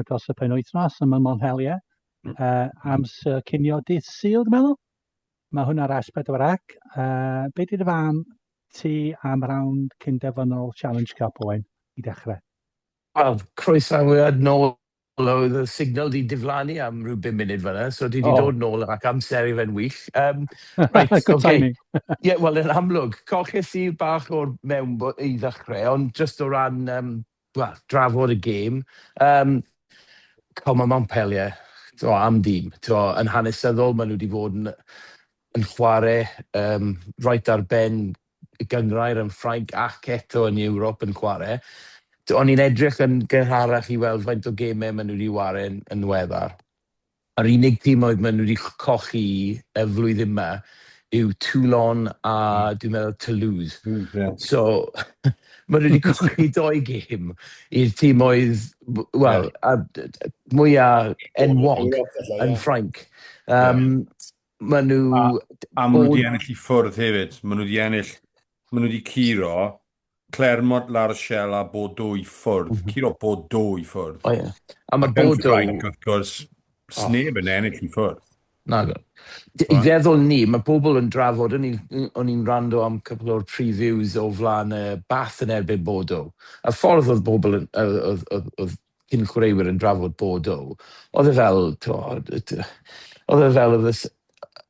dros y penwythnos ym Montpellier, am cinio dydd Sul, dwi'n meddwl. Mae hwnna ar S4C. Be di dy farn ti am rownd cyn-derfynol Challenge Cup, Owain? i dechrau? Wel, croesawiad nôl. Oedd y signal 'di diflannu am ryw bum munud fan'na, so dwi 'di dod nôl ac amseru fe'n wych. Reit, Good okay. timing. Ie, wel, yn amlwg, colles i bach o'r mewn i ddechrau, ond just o ran, wel, drafod y gêm, mae Montpellier, to, am dîm, to, yn hanesyddol, maen nhw wedi bod yn chwarae right ar ben y gynghrair yn Ffrainc ac eto yn Ewrop yn chwarae. O'n i'n edrych yn gynharach i weld faint o gemau maen nhw wedi ware yn ddiweddar. Yr unig tîm oedd maen nhw wedi cochi y flwyddyn yma yw Toulon a dwi'n meddwl Toulouse. So, maen nhw wedi cochi doi gêm i'r tîm oedd, wel, mwyaf enwog yn Ffrainc. Maen nhw... A maen nhw wedi ennill i ffwrdd hefyd. Maen nhw wedi ennill, maen nhw wedi curo Clermont, La Rochelle a Bordeaux i ffwrdd. Curo Bordeaux i ffwrdd. O ie. A mae Bordeaux... Ffrainc, wrth gwrs, sneb yn ennill i ffwrdd. Na. I feddwl ni, mae pobl yn drafod, o'n i'n rando am cwpl o'r previews o flaen y Bath yn erbyn Bordeaux. Y ffordd oedd bobl yn, oedd cyn chwaraewyr yn drafod Bordeaux, oedd e fel, oedd e fel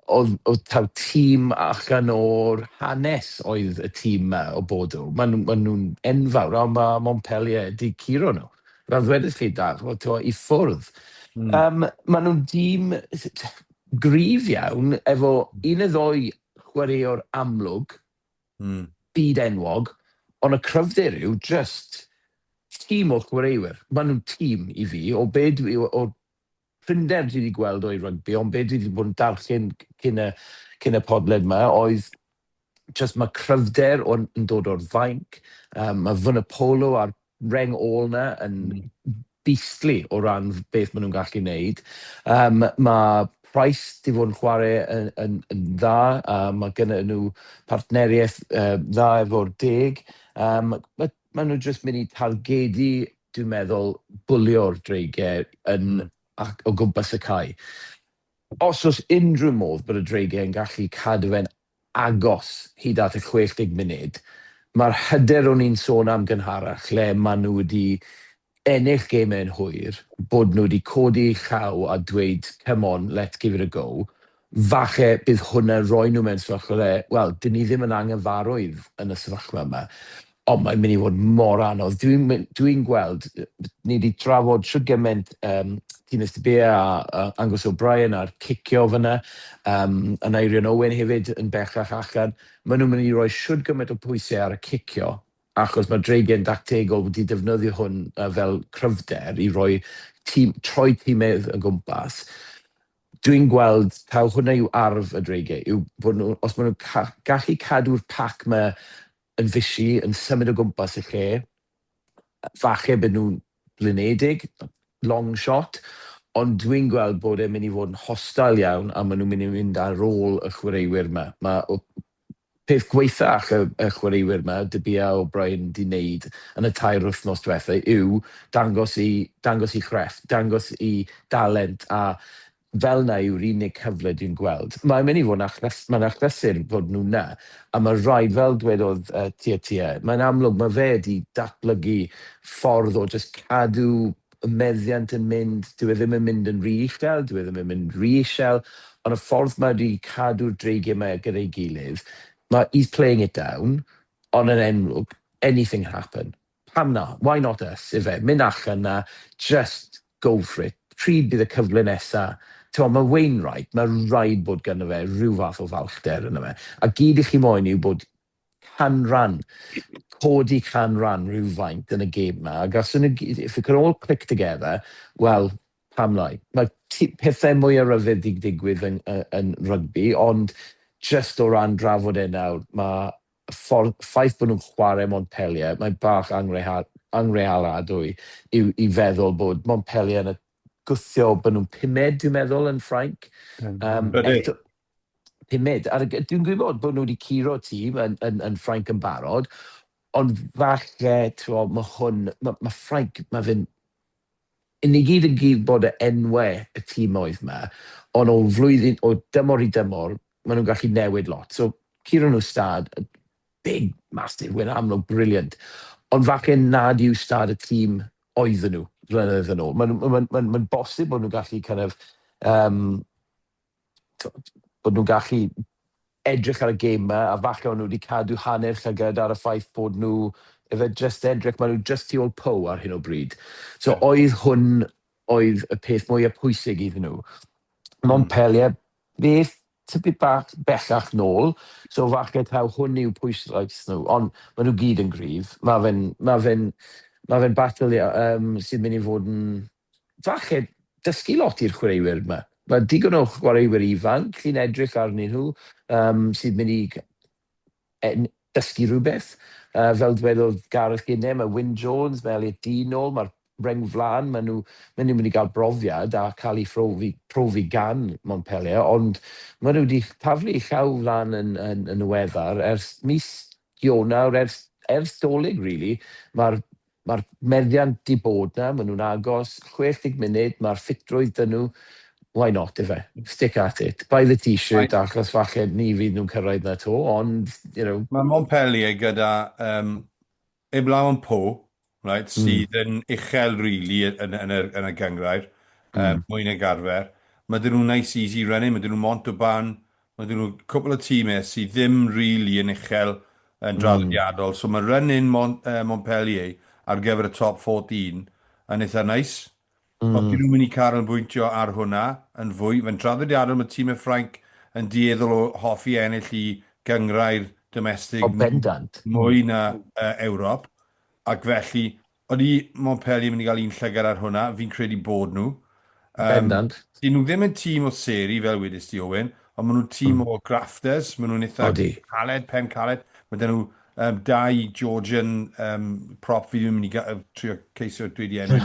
oedd taw tîm allan o'r hanes oedd y tîm 'ma o Bordeaux. Maen nhw'n enfawr, a mae Montpellier 'di curo nhw. Fel ddwedodd chi, Daf, i ffwrdd. Maen nhw'n dîm gryf iawn, efo un neu ddoi chwaraewr amlwg, byd enwog, ond y cryfder yw just tîm o chwaraewyr. Maen nhw'n tîm i fi, o be dwi, o prinder dwi wedi gweld o'i rygbi, ond be dwi wedi bod yn darllen cyn y podled yma, oedd just mae cryfder yn dod o'r fainc, mae Vunipola a'r reng ôl na yn beastly o ran beth maen nhw'n gallu wneud. Mae Price di fod yn chwarae yn dda, mae gen nhw partneriaeth dda efo'r 10. Maen nhw jyst mynd i targedu, dwi'n meddwl, bwlio'r Dreigiau yn, ac o gwmpas y cae. Os oes unrhyw modd bod y Dreigiau yn gallu cadw fe'n agos hyd at y 60 munud, mae'r hyder o'n i'n sôn am gynharach lle maen nhw wedi ennill gemau yn hwyr, bod nhw wedi codi llaw a dweud, "Come on, let's give it a go", falle bydd hwnna roi nhw mewn sefyllfa le, wel, dyn ni ddim yn anghyfarwydd yn y sefyllfa yma, ond mae'n mynd i fod mor anodd. Dwi'n dwi gweld, ni wedi trafod shwd gymaint Tinus de Beer a Angus O'Brien a'r cicio fyna, Aneurin Owen hefyd yn bellach allan. Maen nhw'n mynd i roi shwd gymaint o pwysau ar y cicio, achos mae Dreigiau'n dactegol wedi defnyddio hwn fel cryfder i roi tîm, troi tîmydd yn gwmpas. Dwi'n gweld taw hwnna yw arf y Dreigiau, yw bod nhw, os maen nhw'n gallu cadw'r pac yma yn fishy, yn symud o gwmpas y lle, falle bod nhw'n blinedig, long shot, ond dwi'n gweld bod e'n mynd i fod yn hostile iawn a maen nhw'n mynd i fynd ar ôl y chwaraewyr yma. Mae peth gwaethach y chwaraewyr yma, De Beer, O'Brien, di wneud yn y 3 wythnos diwethaf yw dangos i chrefft, dangos i dalent, a fel na yw'r unig cyfle dwi'n gweld. Mae'n mynd i fod yn mae'n achlysur fod nhw na, a mae rhaid, fel dwedodd Tia, mae'n amlwg mae fe wedi datblygu ffordd o just cadw y meddiant yn mynd, dyw e ddim yn mynd yn rhy uchel, dyw e ddim yn mynd rhy isel, ond y ffordd mae wedi cadw'r Dreigiau yma gyda'i gilydd, mae, he's playing it down, ond yn enwog, anything can happen. Pam na? Why not us, ife? Mynd allan na, just go for it. Pryd bydd y cyfle nesa? Ti'n, mae Wainwright, mae rhaid bod gynno fe rhyw fath o falchder yno fe. A gyd i chi moyn yw bod canran, codi canran rhywfaint yn y gêm yma. Ac os nhw, if it can all click together, well, pam lai? Mae pethau mwy o ryfedd di digwydd yn rygbi, ond just o ran drafod e nawr, mae ffordd, ffaith bod nhw'n chwarae Montpellier, mae'n bach angrealadwy i feddwl bod Montpellier yn y gwthio bod nhw'n pumed, dwi'n meddwl, yn Ffrainc. Eto, pumed. Dwi'n gwybod bod nhw wedi curo tîm yn Ffrainc yn barod, ond falle, t'mo, mae hwn, mae Ffrainc, mae fe'n ni gyd yn gyd bod y enwau y tîmoedd yma, ond o flwyddyn, o dymor i dymor, maen nhw'n gallu newid lot. So, curo nhw Stade, big, massive win, amlwg, brilliant. Ond falle nad yw stad y tîm oedden nhw flynyddoedd yn ôl. Mae'n ma, ma, ma bosib bod nhw'n gallu kind of, bod nhw'n gallu edrych ar y gêm 'ma, a falle o'n nhw wedi cadw hanner llygad ar y ffaith bod nhw, efe just edrych, maen nhw just tu ôl Pau ar hyn o bryd. So oedd hwn oedd y peth mwyaf pwysig iddyn nhw. Montpellier, beth tipyn bach bellach nôl, so falle taw hwn yw pwyslais nhw, ond maen nhw gyd yn gryf. Mae fe'n ma fe ma fe battle sy'n mynd i fod yn falle dysgu lot i'r chwaraewyr yma. Mae digon o chwaraewyr ifanc chi'n edrych arnyn nhw sydd mynd i dysgu rhywbeth. Fel dwedodd Gareth gynne, mae Wyn Jones, mae Elliot Dee nôl, mae'r reng flaen, maen nhw, maen nhw'n mynd i gael brofiad a cael eu profi gan Montpellier, ond maen nhw wedi taflu eu llaw flaen yn ddiweddar ers mis Ionawr, ers Dolig, really. Mae'r ma meddiant di bod na, maen nhw'n agos, 60 munud, mae'r ffitrwydd dyn nhw, why not, ife? Stick at it. Buy the t-shirt, achos falle ni fydd nhw'n cyrraedd na to, ond. Mae Montpellier gyda eblaw am Pau, right, sydd yn uchel really yn y gynghrair, mwy nag arfer. Mae dyn nhw nice easy running, mae dyn nhw Montauban, mae dyn nhw cwpl o tîmau sydd ddim really yn uchel yn draddodiadol. So mae running Montpellier ar gyfer y top 14 yn eitha nice. Os dyn nhw'n mynd i canolbwyntio ar hwnna yn fwy, fe'n traddodiadol mae tîmau Ffrainc yn dueddol o hoffi ennill i gynghrair domestig O, bendant. mwy na Ewrop. Ac felly, odi Montpellier yn mynd i gael un llygad ar hwnna, fi'n credu bod nhw. Bendant. Dyn nhw ddim yn tîm o seri, fel wedys ti, Owen, ond maen nhw'n tîm o grafters, maen nhw'n eitha caled, pen caled. Mae dyn nhw dau Georgian prop, fi ddim yn mynd i trio ceisio dweud i enw.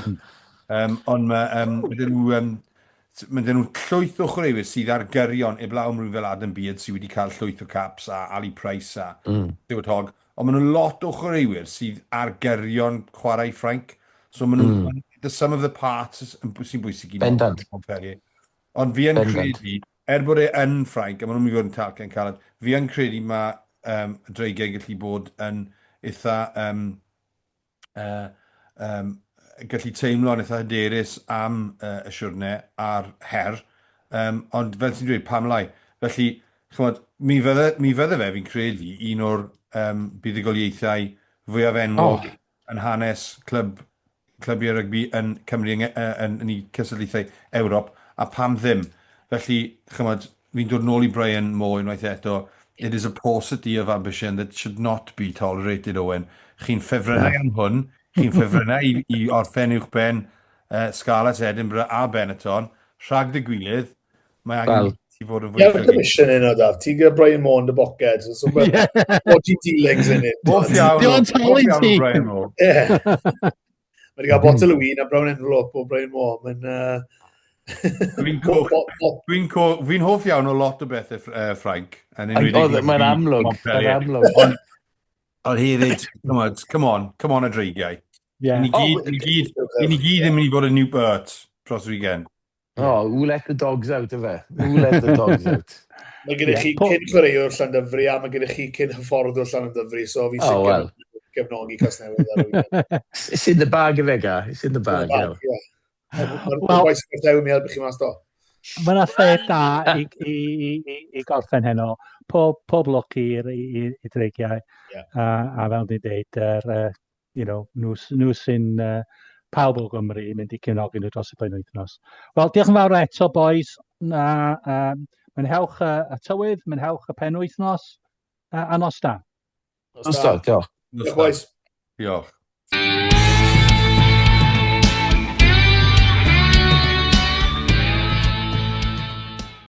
Ond mae dyn nhw, mae dyn nhw llwyth o chwaraewyr sydd ar gyrion, eblaw am rhywun fel Adam Beard sydd wedi cael llwyth o caps a Ali Price a Stuart Hogg. Ond maen nhw lot o chwaraewyr sydd ar gyrion chwarae Ffrainc. So maen nhw, the sum of the parts sy'n bwysig i Montpellier. Ond fi yn credu, er bod e yn Ffrainc, a maen nhw'n mynd i fod yn talcen caled, fi yn credu mae Dreigiau gallu bod yn eitha, gallu teimlo'n eitha hyderus am y siwrne a'r her, ond fel ti'n dweud, pam lai? Felly, chymod, mi fydde fe, fi'n credu, un o'r buddugoliaethau fwyaf enwog yn hanes clybiau rygbi yn Cymru yn eu cystadlaethau Ewrop, a pam ddim? Felly, chymod, fi'n dod nôl i Brian Moore unwaith eto. It is a paucity of ambition that should not be tolerated, Owen. Chi'n ffefrynnau am hwn, chi'n ffefrynnau i orffen uwch ben Scarlets, Edinburgh a Benetton. Rhag dy gwilydd, mae angen ti fod yn fwy Ie, commission un o da. Ti gyda Brian Moore yn dy boced. So, dodgy dealings in it. Hoff iawn o Brian Moore. Ie. Mae wedi cael botel o win a brown envelope o Brian Moore. Mae'n... Dwi'n hoff iawn o lot o bethau Ffrainc. Mae'n amlwg. Mae'n amlwg. Ond hefyd, come on, come on, come on y Dreigiau. Ni gyd yn mynd i fod yn Newport dros y weekend. Oh, who let the dogs out, ife? Who let the dogs out? Mae gennych chi cyn chwaraewr Llandyfri a mae gennych chi cyn hyfforddwr Llandyfri, so fi sy'n well. Gefnogi Casnewydd ar y weekend. It's in the bag, ife, ga? It's in the bag, yeah. Yeah. Mae'r bois yn dew mi helpu chi mas do. Mae yna lle da i gorffen heno. Pob lwc i'r Dreigiau. A fel ni'n dweud, nhw sy'n pawb o Gymru yn mynd i cefnogi nhw dros y penwythnos. Wel, diolch yn fawr eto, boys. Na, mwynhewch y tywydd, mwynhewch y penwythnos, a nos da. Nos da, diolch. Diolch, boys. Diolch.